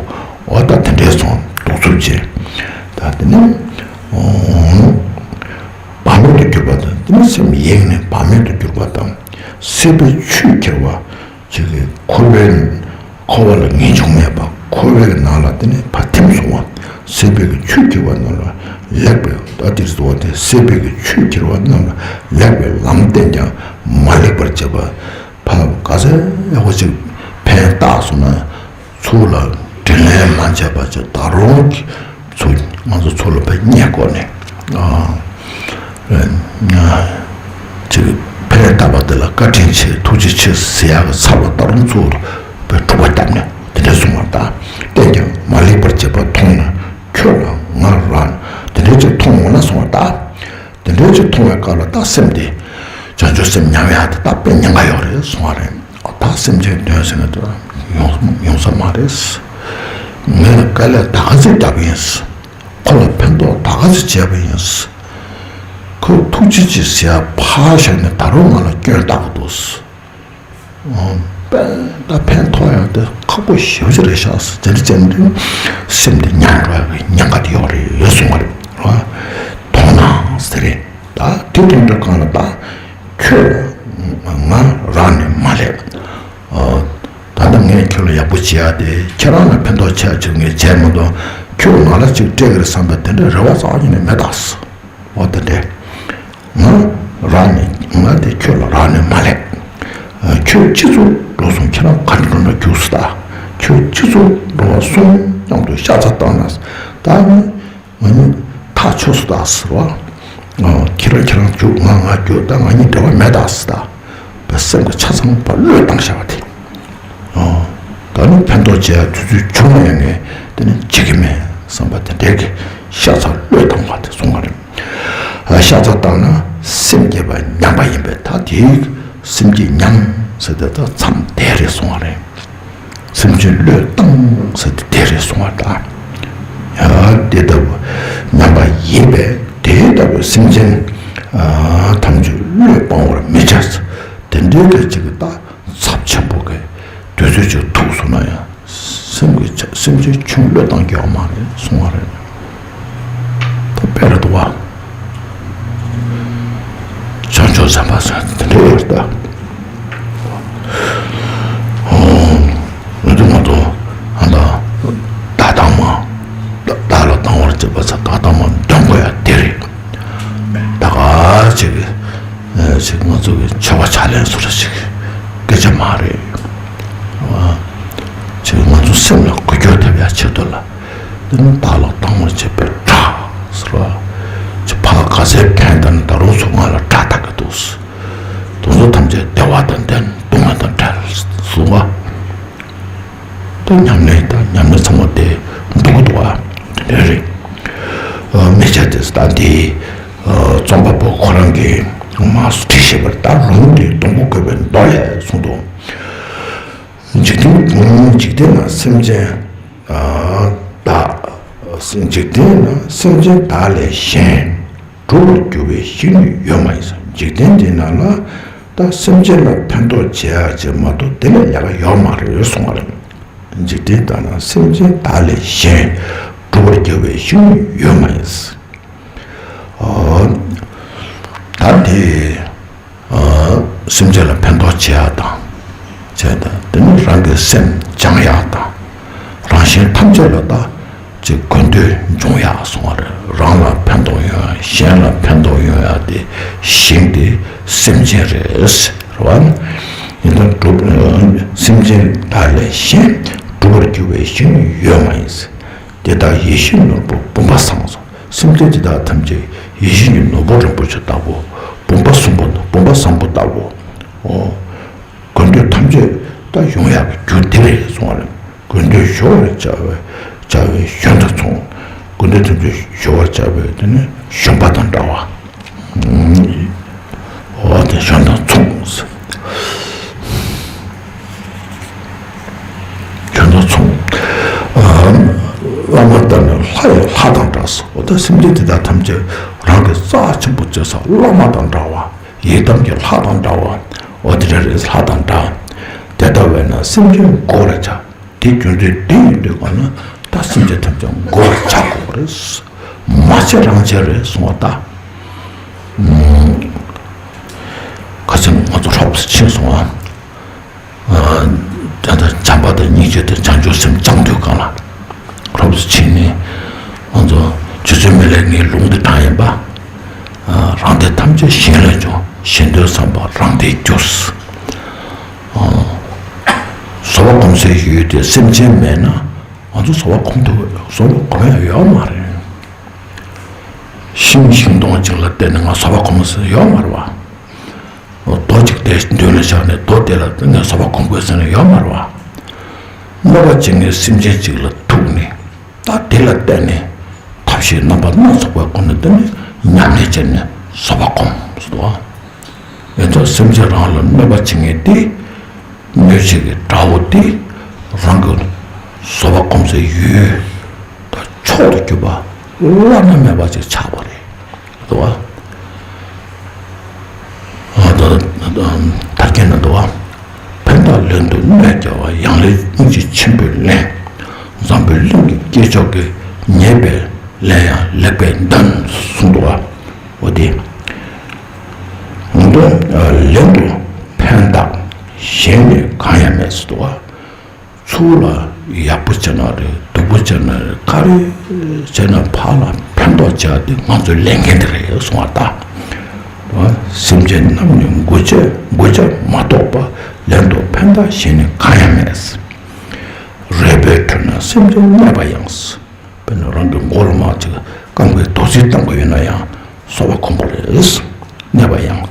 འོ་ད་དེ་འདྲའི་སོང་གདུག་རྩུབ་ཅན། ད་དེ་ནི་བག་མེད་དུ་གྱུར་པ་དང་དེ་ནི་སེམས་ཡེངས་ནས་བག་མེད་དུ་གྱུར་པ་དང་། སྲེད་པའི་ཆུས་ཁྱེར་བ། ཅིག་གི་འཁོར་བའི་འཁོར་བ་ལ་ངེས་འབྱུང་མེད་པ། འཁོར་བའི་ནང་ལ་དེ་ནི་ཕར་ཐིམ་སོང་བ། སྲེད་པའི་གི་ཆུས་ཁྱེར་བ་རྣམས་ལ་ལེགས་པའི། ད་དེར་བཟོ་བ་དེ་སྲེད་པའི་གི་ཆུས་ཁྱེར་བ་རྣམས་ལ་ལེགས་པའི་ལམ་བསྟན་ཀྱང་མ་ལེགས་པར་བྱེད་པ། ཕར་ག་ཚོད་ཡག་པོ་ཅིག་ཕན་བཏགས་སོང་ན། ཚུར་ལ་དྲིན་ལན་མ་འཇལ་བ་ཅིག་ད་རུང་ཚུར་ང་ཚོ་ཚུར་ལ་ཕར་བསྙད་བཀོད་ནས། ཨ་ཨ་ཅིག་ཕན་བཏགས་པ་དེ་ལ་བཀའ་དྲིན་ཆེ་ཐུགས་རྗེ་ཆེ་ཟེར་ཡག་གི་ཚབ་ལ་ད་རུང་ཚུར་ཕར་འཁྲུག་པ་བརྒྱབ་ནས་དེ་འདྲ་གསུངས་པ་དང་། བསྟན་ཀྱང་མ་ལེགས་པར་བྱེད་པ་མཐོང་ན་ཁྱོད་ལ་ང་རང་དེ་འདྲ་ཅིག་མཐོང་འོང་ན་གསུངས་པ་དང་། དེ་འདྲའི་ཅིག་མཐོང་བའི་སྐབས་ལ་ད་སེམས་དེ་བྱང་ཆུབ་སེམས་ཉམས་ཡག་དེ་ད་དཔེ་ཉེན་ཁ་ཡོད་རེད་གསུང་བ་རེད། ད་སེམས་ཅན་དོན་ཟེར་ན་དེ་ཡོང་ཡོང་ས་མ་རེད། མི་ལ་དཀའ་ལས་ད་ག་ཚོད་བརྒྱབ་པ་ཡིན། ཁོ་ལ་ཕན་ཐོགས་ད་ག་ཚོད་བྱས་པ་ཡིན། ཁོས་ཐུགས་རྗེ་ཆེ་ཟེར་ཡ་ཕར་བཞག་ནས་ད་རུང་ང་ལ་སྐྱོན་བཏགས་འདུག། ཨོ། དཔེ་ད་ཕན་ཐོགས་ཡག་དེ་ཁག་པོ་ཞེ་པོ་ཅིག་རེད་ཤག་ཟེར། དེ་འདྲ་བྱས་ནས་སེམས་དེ་ཉམས་འགྲོ་ཡག་གི་ཉེན་ཁ་དེ་ཡོད་རེད་གསུང་བ་རེད། རེད་བ། དོ་སྣང་ཟེར་རེད། ད་དེ་དོན་འདྲ་གང་ལ་ད་ཁྱོད་ང་རང་ནས་མ་སླེབས། ཨོ། ད་ལྟ་ངས་ཁྱོད་ལ་ཡག་པོ་བྱེད་ཡག་དེ་ཁྱེད་རང་ལ་ཕན་ཐོགས་ཆེ་བ་ཅིག་ངས་བྱས་མ་གཏོགས་ཁྱོད་ང་ལ་ཅིག་སྤྲད་ཀྱི་རེད་བསམ་པ་དེ་འདྲ་རེ་བ་རྩ་བ་ཉིད་ནས་མེད་ད་ཟེར། འོ་དེ་འདྲས། ང་རང་ནས་ང་དེ་ཁྱོད་ལ་རང་ནས་མ་སླེབས། ཁྱོད་སྤྱི་ཚོགས་འགྲོ་སོང་ཁྱེད་རང་ག་འདྲ་འགྲོ་ན་རྒྱུགས་སུ་ད། ཁྱོད་སྤྱི་ཚོགས་འགྲོ་བ་སོང་མཉམ་དུ་ཤ་ཚ་བཏང་ན་ད་ནི་ང་གཉིས་ཐག་ཆོད་སུ་ད་ཟེར་བ། ཁྱེད་རང་ཁྱེད་རང་རྒྱུགས་ང་ང་རྒྱུགས་ད་ང་གཉིས་འབྲེལ་བ་མེད་ད་ཟེར་ད། པའི་སེམས་ཀྱི་ཆ་ཚང་པ་བློས་བཏང་བཞག་པ་དེ། ཨོ། ད་ནི་ཕན་ཐོགས་བྱེད་ཡ་དུས་ཚོད་བྱུང་ཡང་ངས་དེ་ནི་བྱེད་ཀྱི་མེད་བསམ་པ་དེ་འདྲའི་གི་ཤ་ཚ་བློས་བཏང་བ་དེ་སོང་བ་རེད། ཨ། ཤ་ཚ་བཏང་ན་སེམས་བསྐྱེད་པ་ཉམས་པ་ཡིན་པས་ད་དེའི་སེམས་བསྐྱེད་ཉམས་ཟེར་དེ་ད་མཚམས་དེ་རེད་སོང་བ་རེད། སེམས་ཅན་བློས་བཏང་ཟེར་དེ་དེ་རེད་སོང་བ་ད། ཡ་དེ་ལྟ་བུ་ཉམས་པ་ཡིན་པས་དེ་ལྟ་བུ་སེམས་ཅན་ཨ་ཐམས་ཅད་བློས་སྤང་བར་མི་བྱ། དེ་འདྲའི་གི་ཅིག་ད་ཚབས་ཆེན་པོ་གི་དུས་ཚོད་ཅིག་ཐུག་སོང་ན་ཡང་སེམས་ཀྱི་ཆ་སེམས་ཅན་ཆུང་བློས་བཏང་རྒྱུ་ཡོད་མ་རེད་གསུང་བ་རེད། ད་དཔེ་རེད་འདུག་བ། བྱང་ཆུབ་སེམས་དཔའ་ཟེར་དེ་འདྲ་ཡོད་རེད་ད། ཨོ། ང་ཚོ་ང་ཚོ་ཨ་ད་བདག་དང་མ་བདག་ལ་སྡང་བར་བྱེད་པ་ཚ་བདག་དང་མ་འདོན་དགོས་ཡ་དེ་རེད། ད་ག་ཅིག་ཨེ་ཅིག་ང་ཚོ་གི་ཆོ་ག་ཕྱག་ལེན་སོགས་ལ་ཅིག་སྐད་ཆ་མ་རེད། ཨ་ཅིག་ང་ཚོ་སེམས་ལ་འགུལ་སྐྱོད་ཐེབས་ཡ་ཆེད་དུ་ལ། དེ་ནི་བདག་ལ་སྡང་བར་བྱེད་པའི་དགྲ་ཟེར་བ། ཅིག་ཕར་ག་ཚད་ཕན་དང་ད་རུང་ཚོ་ང་ལ་དགྲ་ལྟ་གི་འདུག། དེ་ཚོ་ཐམས་ཅད་བདེ་བ་དང་ལྡན་སྡུག་བསྔལ་དང་བྲལ་གསུངས་པ། ད་ཉམས་ལེན་དང་ཉམས་ལེན་ཚང་མ་དེ་འདུག་འདུག་བ་དེ་འདྲ་རེད། ཨ་དམིགས་བྱ་དེ་ད་འདི་ཨ་རྩོམ་པ་པོ་ཁོ་རང་གིས་མར་བྲིས་བཞག་པར་ད་ལུང་དེ་སྡོང་པོ་བཀོད་པའི་མདོ་ལས་གསུངས་འདུག། འཇིག་རྟེན་འཇིག་རྟེན་ན་སེམས་ཅན་ཨ་བདག་འཇིག་རྟེན་ན་སེམས་ཅན་བདག་ལས་གཞན་གྲུབ་པར་འགྱུར་བའི་གཞི་ནི་ཡོད་མ་ཡིན་ཟེར། འཇིག་རྟེན་འདི་ན་ལ་ད་སེམས་ཅན་ལ་ཕན་ཐོགས་བྱེད་ཡ་ཅིག་མ་གཏོགས་དེ་ལས་ལས་ཀ་ཡོད་མ་རེད་གསུངས་པ་རེད། འཇིག་རྟེན་ལྟར་ན་སེམས་ཅན་བདག་ལས་གཞན་གྲུབ་པར་འགྱུར་བའི་གཞི་ནི་ཡོད་མ་ཡིན་ཟེར། ཨོ། ད་དེ་ཨ་སེམས་ཅན་ལ་ཕན་ཐོགས་བྱེད་ཡ་དང་བྱས་ད་དེ་ནི་རང་གི་སེམས་སྦྱང་ཡ་དང་རང་གཞན་ཐམས་ཅད་ལ་ད་ཅིག་དགོས་འདོད་འབྱུང་ཡག་སོང་བ་རེད། རང་ལ་ཕན་ཐོགས་ཡོང་ཡག་གཞན་ལ་ཕན་ཐོགས་ཡོང་ཡག་དེ་ཞིང་དེ་སེམས་ཅན་རེད་ཟེར་བ། ཡིན་ད་གྲུབ་སེམས་ཅན་བདག་ལས་གཞན་གྲུབ་པར་འགྱུར་བའི་གཞི་ནི་ཡོད་མ་ཡིན་ཟེར། དེ་དག་ཡིད་བཞིན་ནོར་བུ་བུམ་པ་བཟང་ཟེར། སེམས་ཅན་དེ་དག་ཐམས་ཅད་ཡིད་བཞིན་གྱི་ནོར་བུ་རིན་པོ་ཆེ་ལྟ་བུ་བུམ་པ་བཟང་པོ་བུམ་པ་བཟང་པོ་ལྟ་བུ། ཨོ། དགོས་འདོད་ཐམས་ཅད་ད་ཡོང་ཡག་གི་རྒྱུ་དེ་རེད་གསུངས་པ་རེད། དགོས་འདོད་གཞོལ་བར་བྱ་བའི་བྱ་བའི་ཞོན་དང་མཚུངས། དགོས་འདོད་ཐམས་ཅད་གཞོལ་བར་བྱ་བའི་དེ་ནི་ཞོན་པ་དང་འདྲ་བ། ཨོ་དེ་ཞོན་དང་མཚུངས། ཞོན་དང་མཚུངས། བླ་མ་ལྟར་ན་ལྷ་ཡི་ལྷ་དང་འདྲ་སོ། ཨོ་ད་སེམས་ཅན་དེ་དག་ཐམས་ཅད་རང་གི་རྩ་ཆེན་པོ་བྱེད་ས་བླ་མ་དང་འདྲ་བ། ཡི་དམ་གྱི་ལྷ་དང་འདྲ་བ། འོ་དེ་འདྲ་རེད། ལྷ་དང་འདྲ། དེ་ལྟ་བས་ན་སེམས་ཅན་མགུ་བར་བྱ། དེ་རྒྱུ་མཚན་དེ་ཡིན་དུས་གང་ན་ད་སེམས་ཅན་ཐམས་ཅད་མགུ་བར་བྱ་དགོས་པ་རེད། མ་བྱས་རང་བྱས་རེད་གསུང་བ་ད། ཁ་ཆེམས་ང་ཚོ་ཧྲོབ་ཙམ་ཕྱིན་སོང་ཨ། ད་ལྟ་བྱམས་པ་དང་སྙིང་རྗེ་དང་བྱང་ཆུབ་སེམས་བཅངས་དུས་གང་ལ་ཧྲོབ་ཙམ་ཕྱིན་ནས་ང་ཚོ་རྗེ་བཙུན་མི་ལས་ངའི་ལུང་དེ་དྲངས་ཡིན་པ། རང་སྡེ་ཐམས་ཅད་གཞན་ལས་བྱུང་། གཞན་དོན་བསམ་པ་རང་སྡེས་བསྒྱུར། བཟོད་པ་སྒོམ་སའི་ཡུལ་དེ་སེམས་ཅན་མེད་ན་ང་ཚོ་བཟོད་པ་སྒོམ་ཐུབ། བཟོད་པ་སྒོམ་ཡ་ཡོད་མ་རེད། ཤིང་ཤིང་སྡོང་གཅིག་ལ་བརྟེན་ནས་ང་བཟོད་པ་སྒོམ་ཟེར་ཡོད་མ་རེད་བ། རྡོ་གཅིག་དེ་མདུན་ལ་བཞག་ནས་རྡོ་དེ་ལ་བརྟེན་ནས་བཟོད་པ་སྒོམ་དགོས་ཟེར་ནས་ཡོད་མ་རེད་བ། གནོད་པ་བྱེད་མཁན་སེམས་ཅན་གཅིག་ལ་ཐུག་ནས་ད་དེ་ལ་བརྟེན་ནས་ཐབས་ཤེས་རྣམ་པ་སྣ་ཚོགས་པའི་སྒོ་ནས་བརྟེན་ནས་ཉམས་ལེན་བྱས་ནས་བཟོད་པ་སྒོམ་ཟེར་བ། ཡིན་ཙང་སེམས་ཅན་རང་ལ་གནོད་པ་བྱེད་མཁན་དེ། གནོད་བྱེད་ཀྱི་དགྲ་བོ་དེ་རང་གི་བཟོད་པ་སྒོམ་སའི་ཡུལ་དང་མཆོག་ཏུ་གྱུར་པ་བླ་ན་མེད་པ་ཅིག་ཆགས་པ་རེད། རེད་བ། དར་རྒྱས་ན་འདུག་བ། ཕན་བཏགས་ལན་དུ་གནོད་བསྐྱལ་བ། ཡང་ལེགས་སྙིང་རྗེ་ཆེན་པོས་ལན། འཛམ་བུའི་གླིང་གི་སྐྱེས་མཆོག་གིས། ཉེས་པའི་ལན་ཡང་ལེགས་པས་འདོན། གསུངས་འདུག་བ། འོ་དེ། ང་ཚོ་ལན་དུ་ཕན་བཏགས་གཞན་ནི་གང་ཡང་མེད་ཟེར་འདུག་བ། ཚུར་ལ་ཡག་པོ་བྱས་ན་རེད། སྡུག་པོ་བྱས་ན་རེད། ག་རེ་བྱས་ན་ཕར་ལ་ཕན་ཐོགས་བྱ་དེ་ང་ཚོའི་ལས་འགན་དེ་རེད་གསུང་བ་ད། སེམས་ཅན་རྣམས་ནི་མགོ་བཅད་མགོ་བཅད་མ་གཏོགས་པ། ལན་དུ་ཕན་བཏགས་གཞན་ནི་གང་ཡང་མེད། རོལ་པའི་ཁྲོད་ན་སེམས་ཅན་གནས་པ་ཡང་། དཔེར་ན་རང་གི་མགོ་ལ་མར་ཅིག་རྐང་པའི་རྡོག་རྫིས་བཏང་དགོས་ཡོད་ན་ཡང་། སོ་པ་ཁོམ་པོ་རེད། གནས་པ་ཡང་།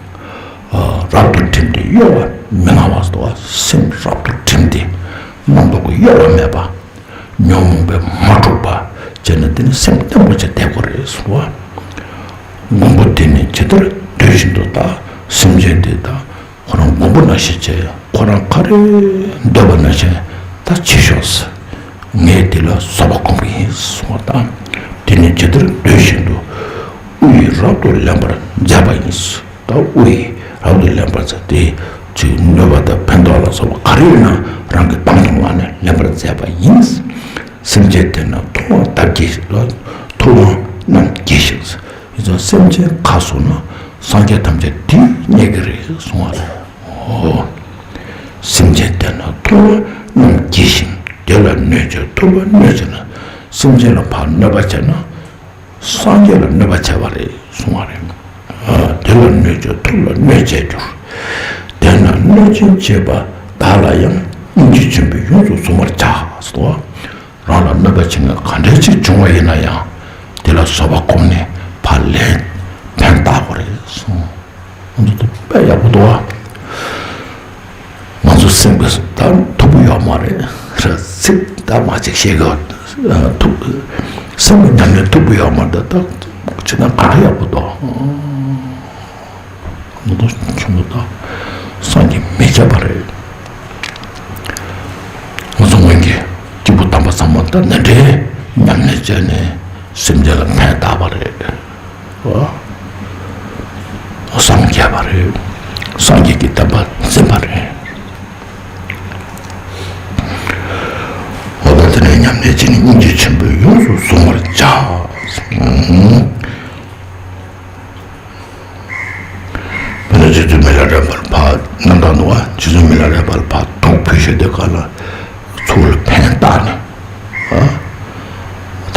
རབ་ཏུ་བསྒྲིམས་ཏེ་གཡོ་བ་མི་མངའ་བ་ཟེར་བ། སེམས་རབ་ཏུ་བསྒྲིམས་ཏེ་རྣམ་རྟོག་གི་གཡོ་བ་མེད་པ། ཉོན་མོངས་པས་མ་དཀྲུགས་པ་བྱས་ན་དེ་ནི་སེམས་བརྟན་པོ་བྱས་བསྡད་དགོས་རེད་ཟེར་བ། མགོན་པོ་དེ་ནི་ཇི་ལྟར་འདོད་བཞིན་དུ་དང་། སེམས་ཅན་དེ་དག་ཁོ་རང་མགོན་པོ་ནང་བཞིན་བྱས། ཁོ་རང་ག་རེ་འདོད་པ་ནང་བཞིན་ད་བྱེད་ཤོག་ཟེར། ངས་དེ་ལ་སོ་པ་ཁོམ་གྱི་ཡིན་གསུང་བ་དང་། དེ་ནི་ཇི་ལྟར་འདོད་བཞིན་དུ། དབུ་ཡིས་རབ་ཏུ་ལེན་པར་མཛད་པ་ཡིན། ད་དབུ་ཡིས་རབ་ཏུ་ལེན་པར་མཛད་དེ། ཅིག་གནོད་པ་དང་ཕན་ཐོགས་ལ་སོགས་པ་ག་རེ་ཡོད་ན་རང་གི་བང་མཛོད་ངང་ནས་ལེན་པར་མཛད་པ་ཡིན། སེམས་ཅན་དེ་ན་མཐོང་བ་ལྟར་དགྱེས་ཤིང་། མཐོང་བ་རྣམས་དགྱེས་ཤིང་། ཡིན་ཙང་སེམས་ཅན་ག་སོང་ན་སངས་རྒྱས་ཐམས་ཅད་དེ་རྙེད་ཀྱི་རེད་གསུང་བ་རེད། ཨོ། སེམས་ཅན་དེ་ན་མཐོང་བ་རྣམས་དགྱེས་ཤིང་། དེ་ལ་གནོད་བྱེད་ཐུབ་པ་གནོད་བྱེད་ན། སེམས་ཅན་ལ་ཕར་གནོད་པ་བྱས་ན། སངས་རྒྱས་ལ་གནོད་པ་བྱས་པ་རེད་གསུང་བ་རེད། ཨ། དེ་ལ་གནོད་བྱེད་ཐུབ་ལ་གནོད་བྱས་གྱུར། དེས་ན་གནོད་བྱེད་བྱེད་པ་དག་ལ་ཡང་། སྙིང་རྗེ་ཆེན་པོས་ཡོངས་སུ་བཟུང་བར་བྱ་ཟེར་བ། རང་ལ་གནོད་པ་བྱེད་མཁན་ག་འདྲ་ཅིག་བྱུང་བ་ཡིན་ན་ཡང་། དེ་ལ་སོ་པ་ཁོམ་ནས་ཕར་ལན་ཕན་བཏགས་དགོས་རེད་གསུངས། འདི་ཚོ་དཔེ་ཡག་པོ་འདུག་བ། ང་ཚོ་སེམས་ཀྱི་ད་མཐུག་པོ་ཡོད་མ་རེད། ར་ཚིག་ད་མ་ཅིག་བཤད་གི་མཐུག་སེམས་ཀྱི་ཉམས་ལེན་མཐུག་པོ་ཡོད་མ་རེད། ད་ཅི་ན་ག་རེ་ཡག་པོ་འདུག་ང་ཚོ་ཆུང་ངུ་ད་སངས་རྒྱས་མི་བྱ་བ་རེད། ང་ཚོ་སྔོན་གྱི་སྐྱེས་བུ་དམ་པ་ཚང་མ་ད་ནི་འདྲའི་ཉམས་ལེན་བྱས་ནས་སེམས་ཅན་ལ་ཕན་བཏགས་པ་རེད། སངས་རྒྱས་པ་རེད། སངས་རྒྱས་ཀྱི་བསྟན་པ་འཛིན་པ་རེད། འོ་ད་དེ་ནས་ཉམས་ལེན་བྱས་ནས་སྙིང་རྗེ་ཆེན་པོས་ཡོངས་སུ་བཟུང་བར་བྱ། དཔེར་ན་རྗེ་བཙུན་མི་ལ་རས་པར་ཕར་རྣམ་ཐར་འདུག་བ། རྗེ་བཙུན་མི་ལ་རས་པར་ཕར་དུག་ཕུལ་ཞོར་དེ་ག་ལ་ཚུར་ལ་ཕན་བཏགས་ནས།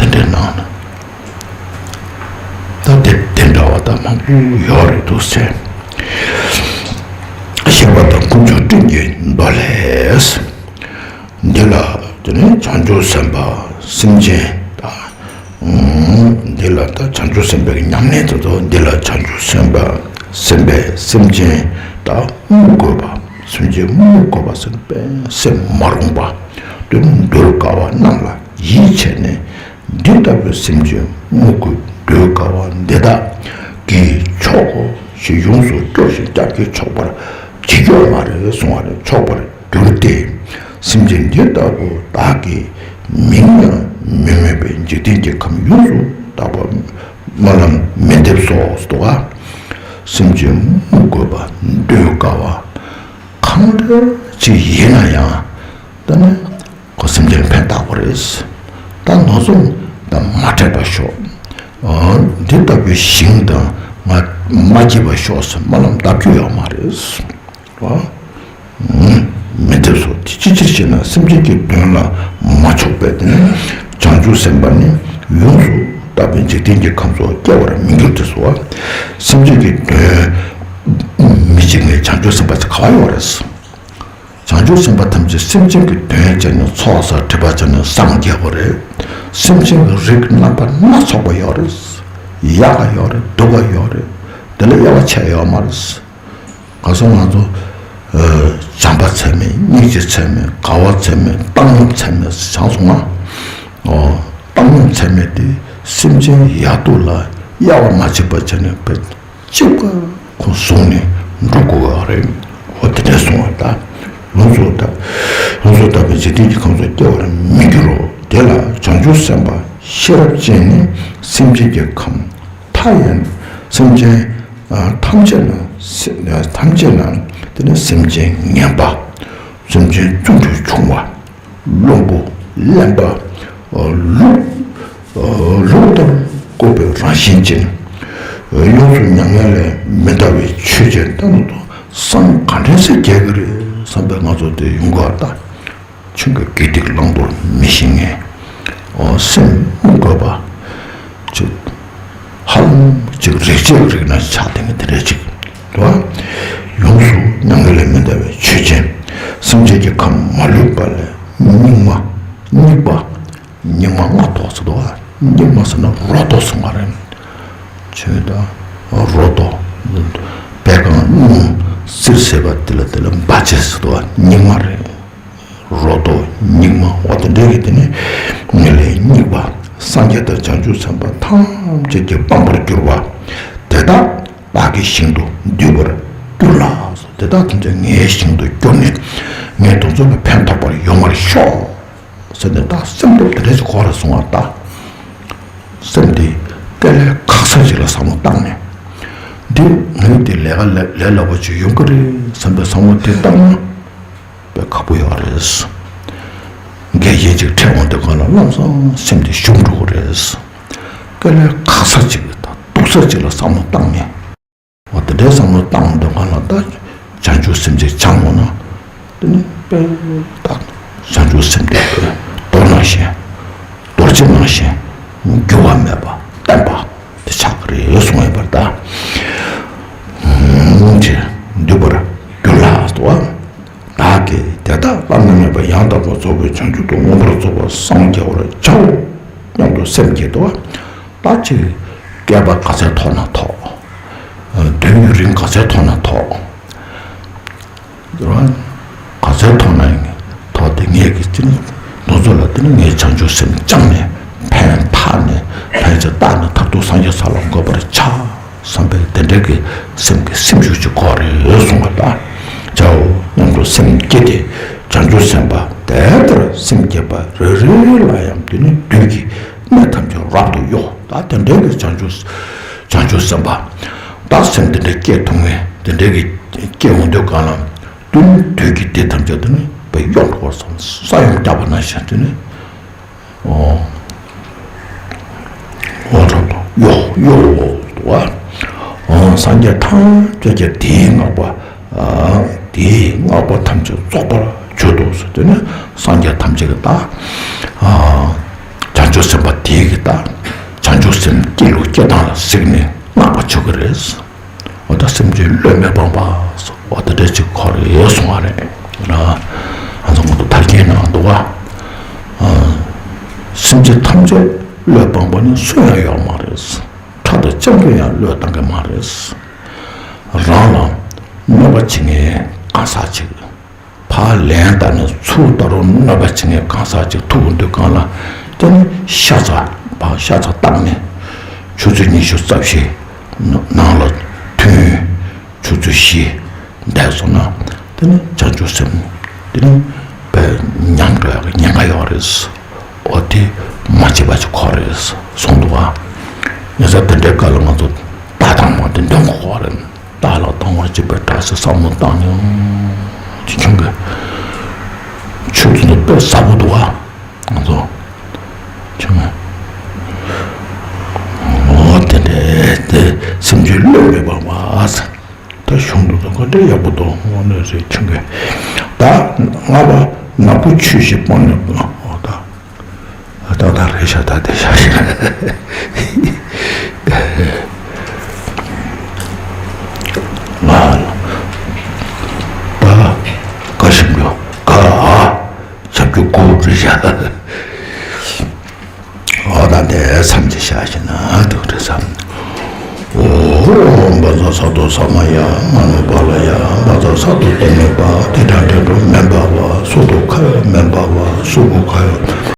ཨ། དེ་འདྲའི་ནང་ན། ད་དེ་དེ་འདྲ་བ་ད་མང་པོ་ཡོད་རེད་འདུག་ཟེར། ཞི་བ་དང་དཀོན་མཆོག་སྤྲིན་གྱི་མདོ་ལས། འདི་ལ་དེ་ནི་བྱང་ཆུབ་སེམས་དཔའ་སེམས་ཅན་དང་། འདི་ལ་ད་བྱང་ཆུབ་སེམས་དཔའི་ཉམས་ལེན་དེ་ཚོ། འདི་ལ་བྱང་ཆུབ་སེམས་དཔའ་སེམས་དཔའི་སེམས་ཅན་དག་དམུ་དགོས་པ། སེམས་ཅན་དམུ་དགོས་པ་ཟེར་ན་དཔེ་སེམས་མ་རུངས་པ་དེ་འདུལ་དཀའ་བ་རྣམས་ལ་ཡིད་ཆེས་ནས། འདི་ལྟ་བུའི་སེམས་ཅན་དམུ་དགོས་འདུལ་དཀའ་བ་འདི་དག་གིས་ཆོག་གོ་ཞེས་ཡོངས་སུ་སྤྲོ་ཞིང་སྐྱབས་ཀྱིས་ཆོག་པར་བགྱིད་ཀྱི་ཡོད་མ་རེད་གསུང་བ་རེད། ཆོག་པར་འགྱུར་ཏེ། སེམས་ཅན་འདི་ལྟ་བུ་དག་གི་མིང་ཡང་མི་མོས་པའི་འཇིག་རྟེན་གྱི་ཁམས་ཡོངས་སུ་དག་པ་སྨོན་ལམ་མི་འདེབས་སོ་ཟེར་བ། སེམས་ཅན་དམུ་དགོས་པ་འདུལ་དཀའ་བ་གང་འདྲ་ཅིག་ཡིན་ན་ཡང་། ད་ནི་ཁོ་སེམས་ཅན་ཕན་བཏགས་པ་རེད། ད་ནོར་སོང་ད་མ་སྤྲད་པ་ཤོག་འདི་ལྟ་བུའི་ཞིང་དང་ང་མ་སྐྱེས་པ་ཤོག་ཟེར་སྨོན་ལམ་བཏབ་རྒྱུ་ཡོད་མ་རེད། མི་འདེབས་སོ། དེ་ཅི་ཕྱིར་ཞེ་ན། སེམས་ཅན་གྱི་དོན་ལ་མ་ཕྱོགས་པས་ཏེ། བྱང་ཆུབ་སེམས་དཔའ་ནི་ཡོངས་སུ་དག་པའི་འཇིག་རྟེན་གྱི་ཁམས་སུ་སྐྱེ་བར་མི་འགྱུར་ཏེ་ཟེར་བ། སེམས་ཅན་གྱི་དོན་མི་བྱེད་མཁན་བྱང་ཆུབ་སེམས་དཔའ་ཅིག་ག་པར་ཡོད་རེད། བྱང་ཆུབ་སེམས་དཔའ་ཐམས་ཅད་སེམས་ཅན་གྱི་དོན་བྱས་ནས་ཚོགས་བསགས་སྒྲིབ་པ་བྱས་ནས་སངས་རྒྱས་པ་རེད། སེམས་ཅན་གྱི་རིགས་རྣམ་པ་སྣ་ཚོགས་པ་ཡོད་རེད། ཡག་ག་ཡོད་རེད། སྡུག་ག་ཡོད་རེད། དེ་ལས་ཡག་པ་ཆེ་ཡོད་མ་རེད། གང་ཟག་ང་ཚོ་ཨ་བྱམས་པ་ཚད་མེད། སྙིང་རྗེ་ཚད་མེད། དགའ་བ་ཚད་མེད། བཏང་སྙོམས་ཚད་མེད་བྱང་སོང་ང་། ཨོ། བཏང་སྙོམས་ཚད་མེད་དེ་སེམས་ཅན་ཡག་སྡུག་ལ་དབྱེ་བ་མ་ཕྱེ་བ་བྱས་ནས་དཔེ་གཅིག་པ་ཁོ་བཟུང་ནས་འགྲོ་དགོས་པ་རེད། འོ་དེ་འདྲ་སོང་བ་ད། ཡོངས་སུ་དག་ཡོངས་སུ་དག་པའི་འཇིག་རྟེན་གྱི་ཁམས་སུ་སྐྱེ་བར་མི་འགྱུར་རོ། དེ་ལ་བྱང་ཆུབ་སེམས་དཔའ་ཤེས་རབ་ཅན་ནི་སེམས་ཅན་གྱི་ཁམས་མཐའ་ཡས་ནས་སེམས་ཅན་ ཐམས་ཅད་ན་སེ་ཐམས་ཅད་ན་དེ་ནི་སེམས་ཅན་ངན་པ། སེམས་ཅན་བརྩོན་འགྲུས་ཆུང་བ། བླུན་པོ། གླེན་པ། ལུག་ལུག་ལྟར་བཀོད་པའི་རང་བཞིན་ཅན། ཡོངས་སུ་མྱ་ངན་ལས་མི་འདའ་བའི་ཆོས་ཅན་ལྟ་བུ་དང་བསམ་ག་འདྲ་སེ་རྒྱག་གི་རེད་བསམ་པའི་ང་ཚོ་དེ་ཡོང་གི་བ་ད། ཆུང་གི་དགེ་སྡིག་བླང་དོར་མི་ཤེས་མཁན། འོ་སེམས་མི་དགོས་པ། ཅིག་ཧ་ལམ་ཅིག་རིག་བྱེད་རིག་ན་ཆགས་དེ་ངས་དེ་འདྲ་ཅིག་རེད་བ། ཡོངས་སུ་མྱ་ངན་ལས་མི་འདའ་བའི་ཆོས་ཅན། སེམས་ཅན་གྱི་ཁམས་མ་ལུས་པ་ལས་སྙིགས་མ། སྙིགས་པ། སྙིགས་མ་ལྔ་ཐོག་ཟེར་དོ། སྙིགས་མ་ཟེར་ན་རོ་ཏོ་ཟེར་བ་རེད། ཆོས་དང་། རོ་ཏོ། པད་ཁང་སྣུམ་སིལ་ཟེར་བ་དེ་ལ་དེ་ལ་འབའ་ཅེ་ཟེར་དོ། སྙིགས་མ་རེད། རོ་ཏོ། སྙིགས་མ། འོ་དེ་འདྲ་གི་དེ་ནི་ངན་ལས་སྙིགས་པ། སངས་རྒྱས་དང་བྱང་ཆུབ་སེམས་དཔའ་ཐམས་ཅད་ཀྱི་དབང་པོར་གྱུར་པ། དེ་དག་བདག་གི་ཞིང་དུ་འདུས་པར་གྱུར་ལགས་སོ། དེ་དག་ཐམས་ཅད་ངའི་ཞིང་དུ་གྱུར་ནས་ངས་དེ་ཚོ་ལ་ཕན་ཐོགས་པར་ཡོང་བར་ཤོག་ཟེར་ནས་ད་སེམས་སྟོབས་དེ་འདྲ་ཞིག་གོ་ར་སོང་བ་ད། སེམས་དེ་དཀའ་ལས་ཁག་ས་ཞིག་ལ་བསམ་བློ་བཏང་ནས། འདི་ངས་དེ་ལས་ཀ་ལས་ལས་སླ་པོ་ཅིག་ཡོང་གི་རེད་བསམ་པའི་བསམ་བློ་དེ་བཏང་ན། དཔེ་ཁག་པོ་ཡོད་རེད། འགལ་རྐྱེན་ཅིག་འཕྲད་འོང་དུས་གང་ལ་ལམ་སང་སེམས་དེ་ཞུམ་འགྲོ་གི་རེད། དཀའ་ལས་ཁག་ས་ཅིག་དང་སྡུག་ས་ཅིག་ལ་བསམ་བློ་བཏང་ནས། འོ་དེ་འདྲའི་བསམ་བློ་བཏང་འོང་དུས་གང་ལ་ད་བྱང་ཆུབ་སེམས་ཅིག་སྦྱངས་འོང་ན། དེ་ནི་དཔེ་ད་བྱང་ཆུབ་སེམས་དེ་དཔེ་རྡོ་ནང་བཞིན། རྡོ་རྗེ་ནང་བཞིན་འགྱུར་བ་མེད་པ་བརྟན་པ་དེ་ཆགས་ཀྱི་རེད་གསུངས་ཡོད་པར་ད། ཅེས་འདུས་པར་གྱུར་ལགས་སོ། བདག་གིས་དེ་དག་བླ་ན་མེད་པ་ཡང་དག་པར་རྫོགས་པའི་བྱང་ཆུབ་ཏུ་མངོན་པར་རྫོགས་པར་སངས་རྒྱ་བར་བྱའོ་སྙམ་དུ་སེམས་བསྐྱེད་དོ། ད་ཅིག་བསྐལ་པ་ག་ཚད་མཐོ་ན་མཐོ། དུས་ཡུན་རིང་ག་ཚད་མཐོ་ན་མཐོ། ག་ཚད་མཐོ་ན་ཡང་མཐོ་དེ་ངས་ཀྱི་ཅི་ནི་དེ་ཚོ་ལ་དེ་ནི་ངས་བྱང་ཆུབ་སེམས་བཅངས་ནས་ཕན་ཐོགས་ནས་ཕན་ཆེ་བཏགས་ནས་མཐར་ཐུག་སངས་རྒྱས་ས་ལ་འགོད་པར་བྱ། བསམ་པའི་དེ་འདྲ་གི་སེམས་ཀྱི་སེམས་ཤུགས་ཅིག་དགོས་རེད་གསུངས་པ་ལ། བྱའོ་སྙམ་དུ་སེམས་བསྐྱེད་དེ་བྱང་ཆུབ་སེམས་དཔའ་དེ་ལྟར་སེམས་བསྐྱེད་པ་རེ་རེ་ལ་ཡང་དེ་ནི་བདུད་ཀྱི་གནས་ཐམས་ཅད་རབ་ཏུ་གཡོ། ད་དེ་འདྲ་གི་བྱང་ཆུབ་བྱང་ཆུབ་སེམས་དཔའ་ད་སེམས་དེ་འདྲ་བསྐྱེད་ཐུབ་མཁན་དེ་འདྲ་གི་བསྐྱེད་འོང་དུས་གང་ལ་དེ་ནི་བདུད་ཀྱི་སྡེ་ཐམས་ཅད་དེ་ནི་བས་གཡོ་འགྲོ་བར་བསམ། ས་ཡོམ་བརྒྱབ་པ་ནང་བཞིན་དེ་ནི། ཨོ། ཨོ་ཐོབ་ཏུ་གཡོ་གཡོ་འོ་དུ་བ། ཨོ་སངས་རྒྱས་ཐམས་ཅད་ཀྱིས་དེའི་བསྔགས་པ། ཨ་དེའི་བསྔགས་པ་ཐམས་ཅད་རྫོགས་པར་བརྗོད་དོ་ཟེར་དུས་ནི་སངས་རྒྱས་ཐམས་ཅད་ཀྱིས་ད། ཨ་བྱང་ཆུབ་སེམས་དཔའ་དེའི་གི་ད། བྱང་ཆུབ་སེམས་བསྐྱེད་ལུགས་བསྐྱེད་སྟངས་ལ་གཟིགས་ནས་བསྔགས་པ་བརྗོད་ཀྱི་རེད། འོ་ད་སེམས་ཅན་བློས་མི་སྤངས་པ། འོ་ད་འདྲ་ཅིག་ཁོ་རེ་ཡོད་སོང་བ་རེད། ང་ཚོ་ང་ཚོ་ཐར་རྒྱན་ནང་འདུག་བ། སེམས་ཅན་ཐམས་ཅད་བློས་སྤངས་པ་ནི་སུ་ཡང་ཡོད་མ་རེད། ཁྲག་དང་ལྕགས་ཀྱུ་ཡང་བློས་བཏང་གི་མ་རེད། རང་ལ་གནོད་པ་བྱེད་མཁན་གང་ཟག་ཅིག་ཕར་ལན་བཏབ་ནས་ཚུར་ད་རུང་གནོད་པ་བྱེད་མཁན་གང་ཟག་ཅིག་ཐུག་འོང་དུས་གང་ལ་དེ་ནི་ཤ་ཚ་ཕར་ཤ་ཚ་བཏང་ནས་ཆུ་ཚོད་ཉི་ཤུ་རྩ་བཞི་ནང་ལ་ཐོན། ཆུ་ཚོད་བཞི་འདས་སོང་ན་དེ་ནི་བྱང་ཆུབ་སེམས་དེ་ནི་དཔེ་ཉམས་འགྲོ་ཡག་གི་ཉེན་ཁ་ཡོད་རེད། འོ་དེ་མ་བྱེད་པ་ཅིག་ཁོ་རེད་གསུངས་འདུག་བ། ཡིན་ཙང་དེ་འདྲའི་སྐབས་ལ་ང་ཚོ་ལྟ་སྟངས་མ་དེ་འདོན་དགོས་པ་རེད། ལྟ་ལ་བཏང་བར་བྱེད་པའི་སྒྲ་ཞིག་བསམ་བློ་བཏང་ནས་ཅི་ཁྱོད་ཀྱི་ཆུ་ཚོད་དཔེ་ཟབ་པོ་འདུག་བ། ང་ཚོ་ཁྱོད་ཀྱི་འོ་དེ་འདྲའི་དེ་སེམས་ཅན་བློས་མི་སྤངས་པ། ད་གཞུང་དུ་འདུག་ག་འདྲ་ཡག་པོ་འདུག་དངོས་གནས་རེད་ཁྱོད་ཀྱི། ད་ལྔ་པ་ནག་པོ་ཆོས་བཞི་སྤང་ནས་འོ་ད། ད་ད་རེད་ཤག་ད་དེ་ཤག་ཤག་ང་ད་ག་ཞིག་འདུག་ག་ཨ་ཞབས་ཀྱུ་དགུ་རེད་ཤག་འོ་ད་དེ་མཚམས་ཅིག་བཞག་ཤེ་ན་འདུག་རེད་བསམ། ཨོ། བཛྲ་ས་ཏྭ་ས་མ་ཡ། མ་ནུ་པཱ་ལ་ཡ། བཛྲ་ས་ཏྭ་པ་ནུ་པཱ། ཏི་ཏྲ་ཏྲ་ཏྲ་མེ་བྷ་བ། སུ་ཏུ་ཁ་ཡ་མེ་བྷ་བ། སུ་བྷུ་ཁ་ཡ་